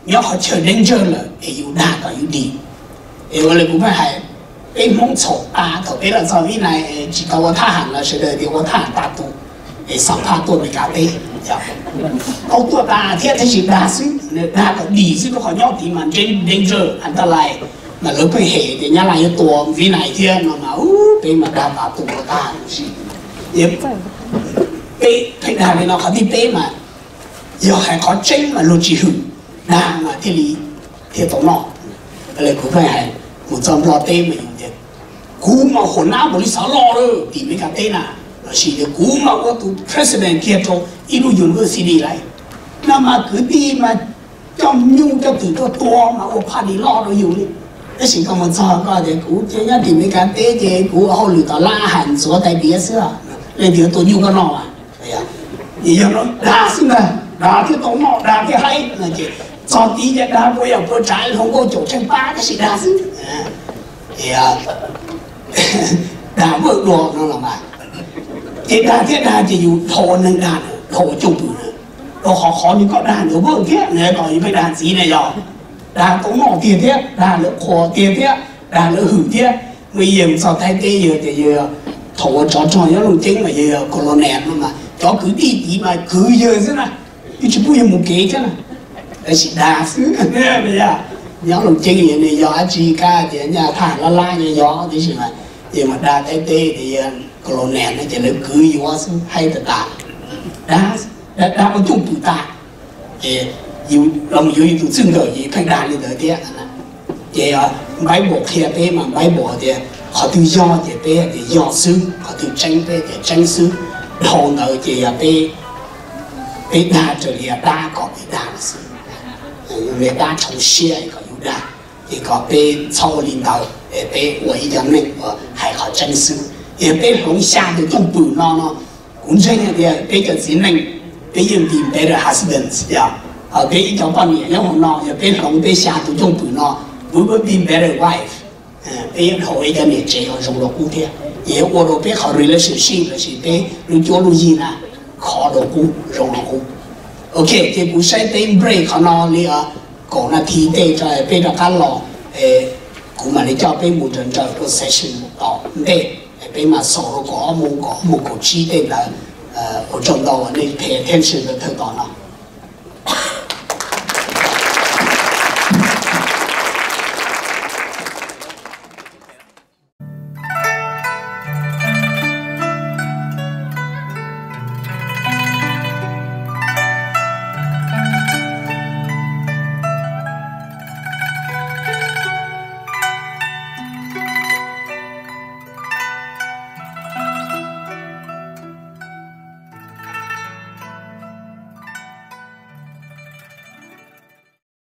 nyob qhov chaw danger lawm es yus dag kom yus dim. Es ua li kuv pheej hais, peb Hmoob txhaum tas thaum peb los txog Vib Nais tsis tau ua thab ham los sawv daws tias ua thab ham tas tus, es xam phaj tuaj Meskas teb, tau tuaj tas thiab tab sis dag xwb, dag kom dim xwb rau qhov nyob tid mas danger, antalais, mas lawv pheej hem tias Nyab Laj yuav tua Vib Nais thiab no mas, peb mas dag tas tus ua thab ham si. Peb pheej dag li no. Qhov thib peb mas yog hais qhov tseeb mas luag tsis hwm, dag mas thiaj li, thiaj tau noj. Kuv pheej hais mus txog Nplog teb mas yus tias kuv mas huam nab npaum li xov loj lawm tim Meskas teb na, lossis tias kuv mas ua tus president kiag rau ib lub university lawm, no mas kwv tij mas coj nyuj coj twm tuaj tua mas ua party loj rau yus li. Tab sis koj mus txog koj tias kuv ces nyob tim Meskas teb ces kuv ua hauj lwm tom lab hais ntxuav tais diav xwb, leej twg yuav tua nyuj koj noj as? Yog dag xwb ntag, dag thiaj tau noj, dag thiaj haib no ces txog tid ces dag puas yog puas tsav hluas nkauj caum tsheej pab tab sis dag xwb. Dag vwj dua no los mas, ces dag thiab dag ces yus dhau ua neeg dag, dhau ua cwj pwm na, rau qhov qhov li koj dag ntawd vwj thiab na, kom yus pheej dag ntxiv na yog. Dag tau noj tiag thiab, dag lawv qhuas tiag thiab, dag lawv hwm thiab. Muaj ib yam txog Thaib teb yog tias yog thaum ua tsov rog nyob Looj Ceeb mas yog yog colonel no mas cov kwv tij tid mas kwv yawg xwb na, yeej tsis pub yawg mus kev thiab na, tab sis dag xwb. Nyob Looj Ceeb yog dab tsi kab tias nyaj thaj lab lab yog yog tib si mas, yog mas dag Thaib teb tias yog colonel no ces lawv kwv yuav xwb, haib tas tas, dag, dag ua cwj pwm tas. Ces yus los yuav yus tus txwj nkawm ces pheej dag li ntawd thiab. Ces Bible qhia peb mas Bible tias qhov twg yog ces peb tias yog xwb, qhov twg tseeb peb tias tseeb xwb. Dhau ntawd ces yog peb, peb dag raws li dab kom peb dag xwb, li dab tshoov siab kom yus dag, ces kom peb txhob ua li ntawd, peb ua ib co neeg uas hais qhov tseeb xwb. Yog peb hloov xya tus cwj pwm no no, kuv ntseeg hais tias peb cov txiv neej peb yeej be better husbands, yog peb ib co poj niam nyob hauv no yog peb hloov peb xya tus cwj pwm no, we will be better wife. Peb yeej dhau ib co niam tsev uas zoo dua qub thiab, ces yuav ua rau peb qhov relationship lossis peb lub cuab lub yig na khov dua qub, zoo dua qub. Ok, ces kuv saib peb break qhov no li kaum nas this tej tso peb rov qab los, kuv mam li coj peb mus nrawm nrawm rau session tom ntej, peb mam xaus rau kaum ob moos, kaum ob moos kaum tsib tej ntawd. Ua tsaug ntau nej pay attention rau thawj tom no.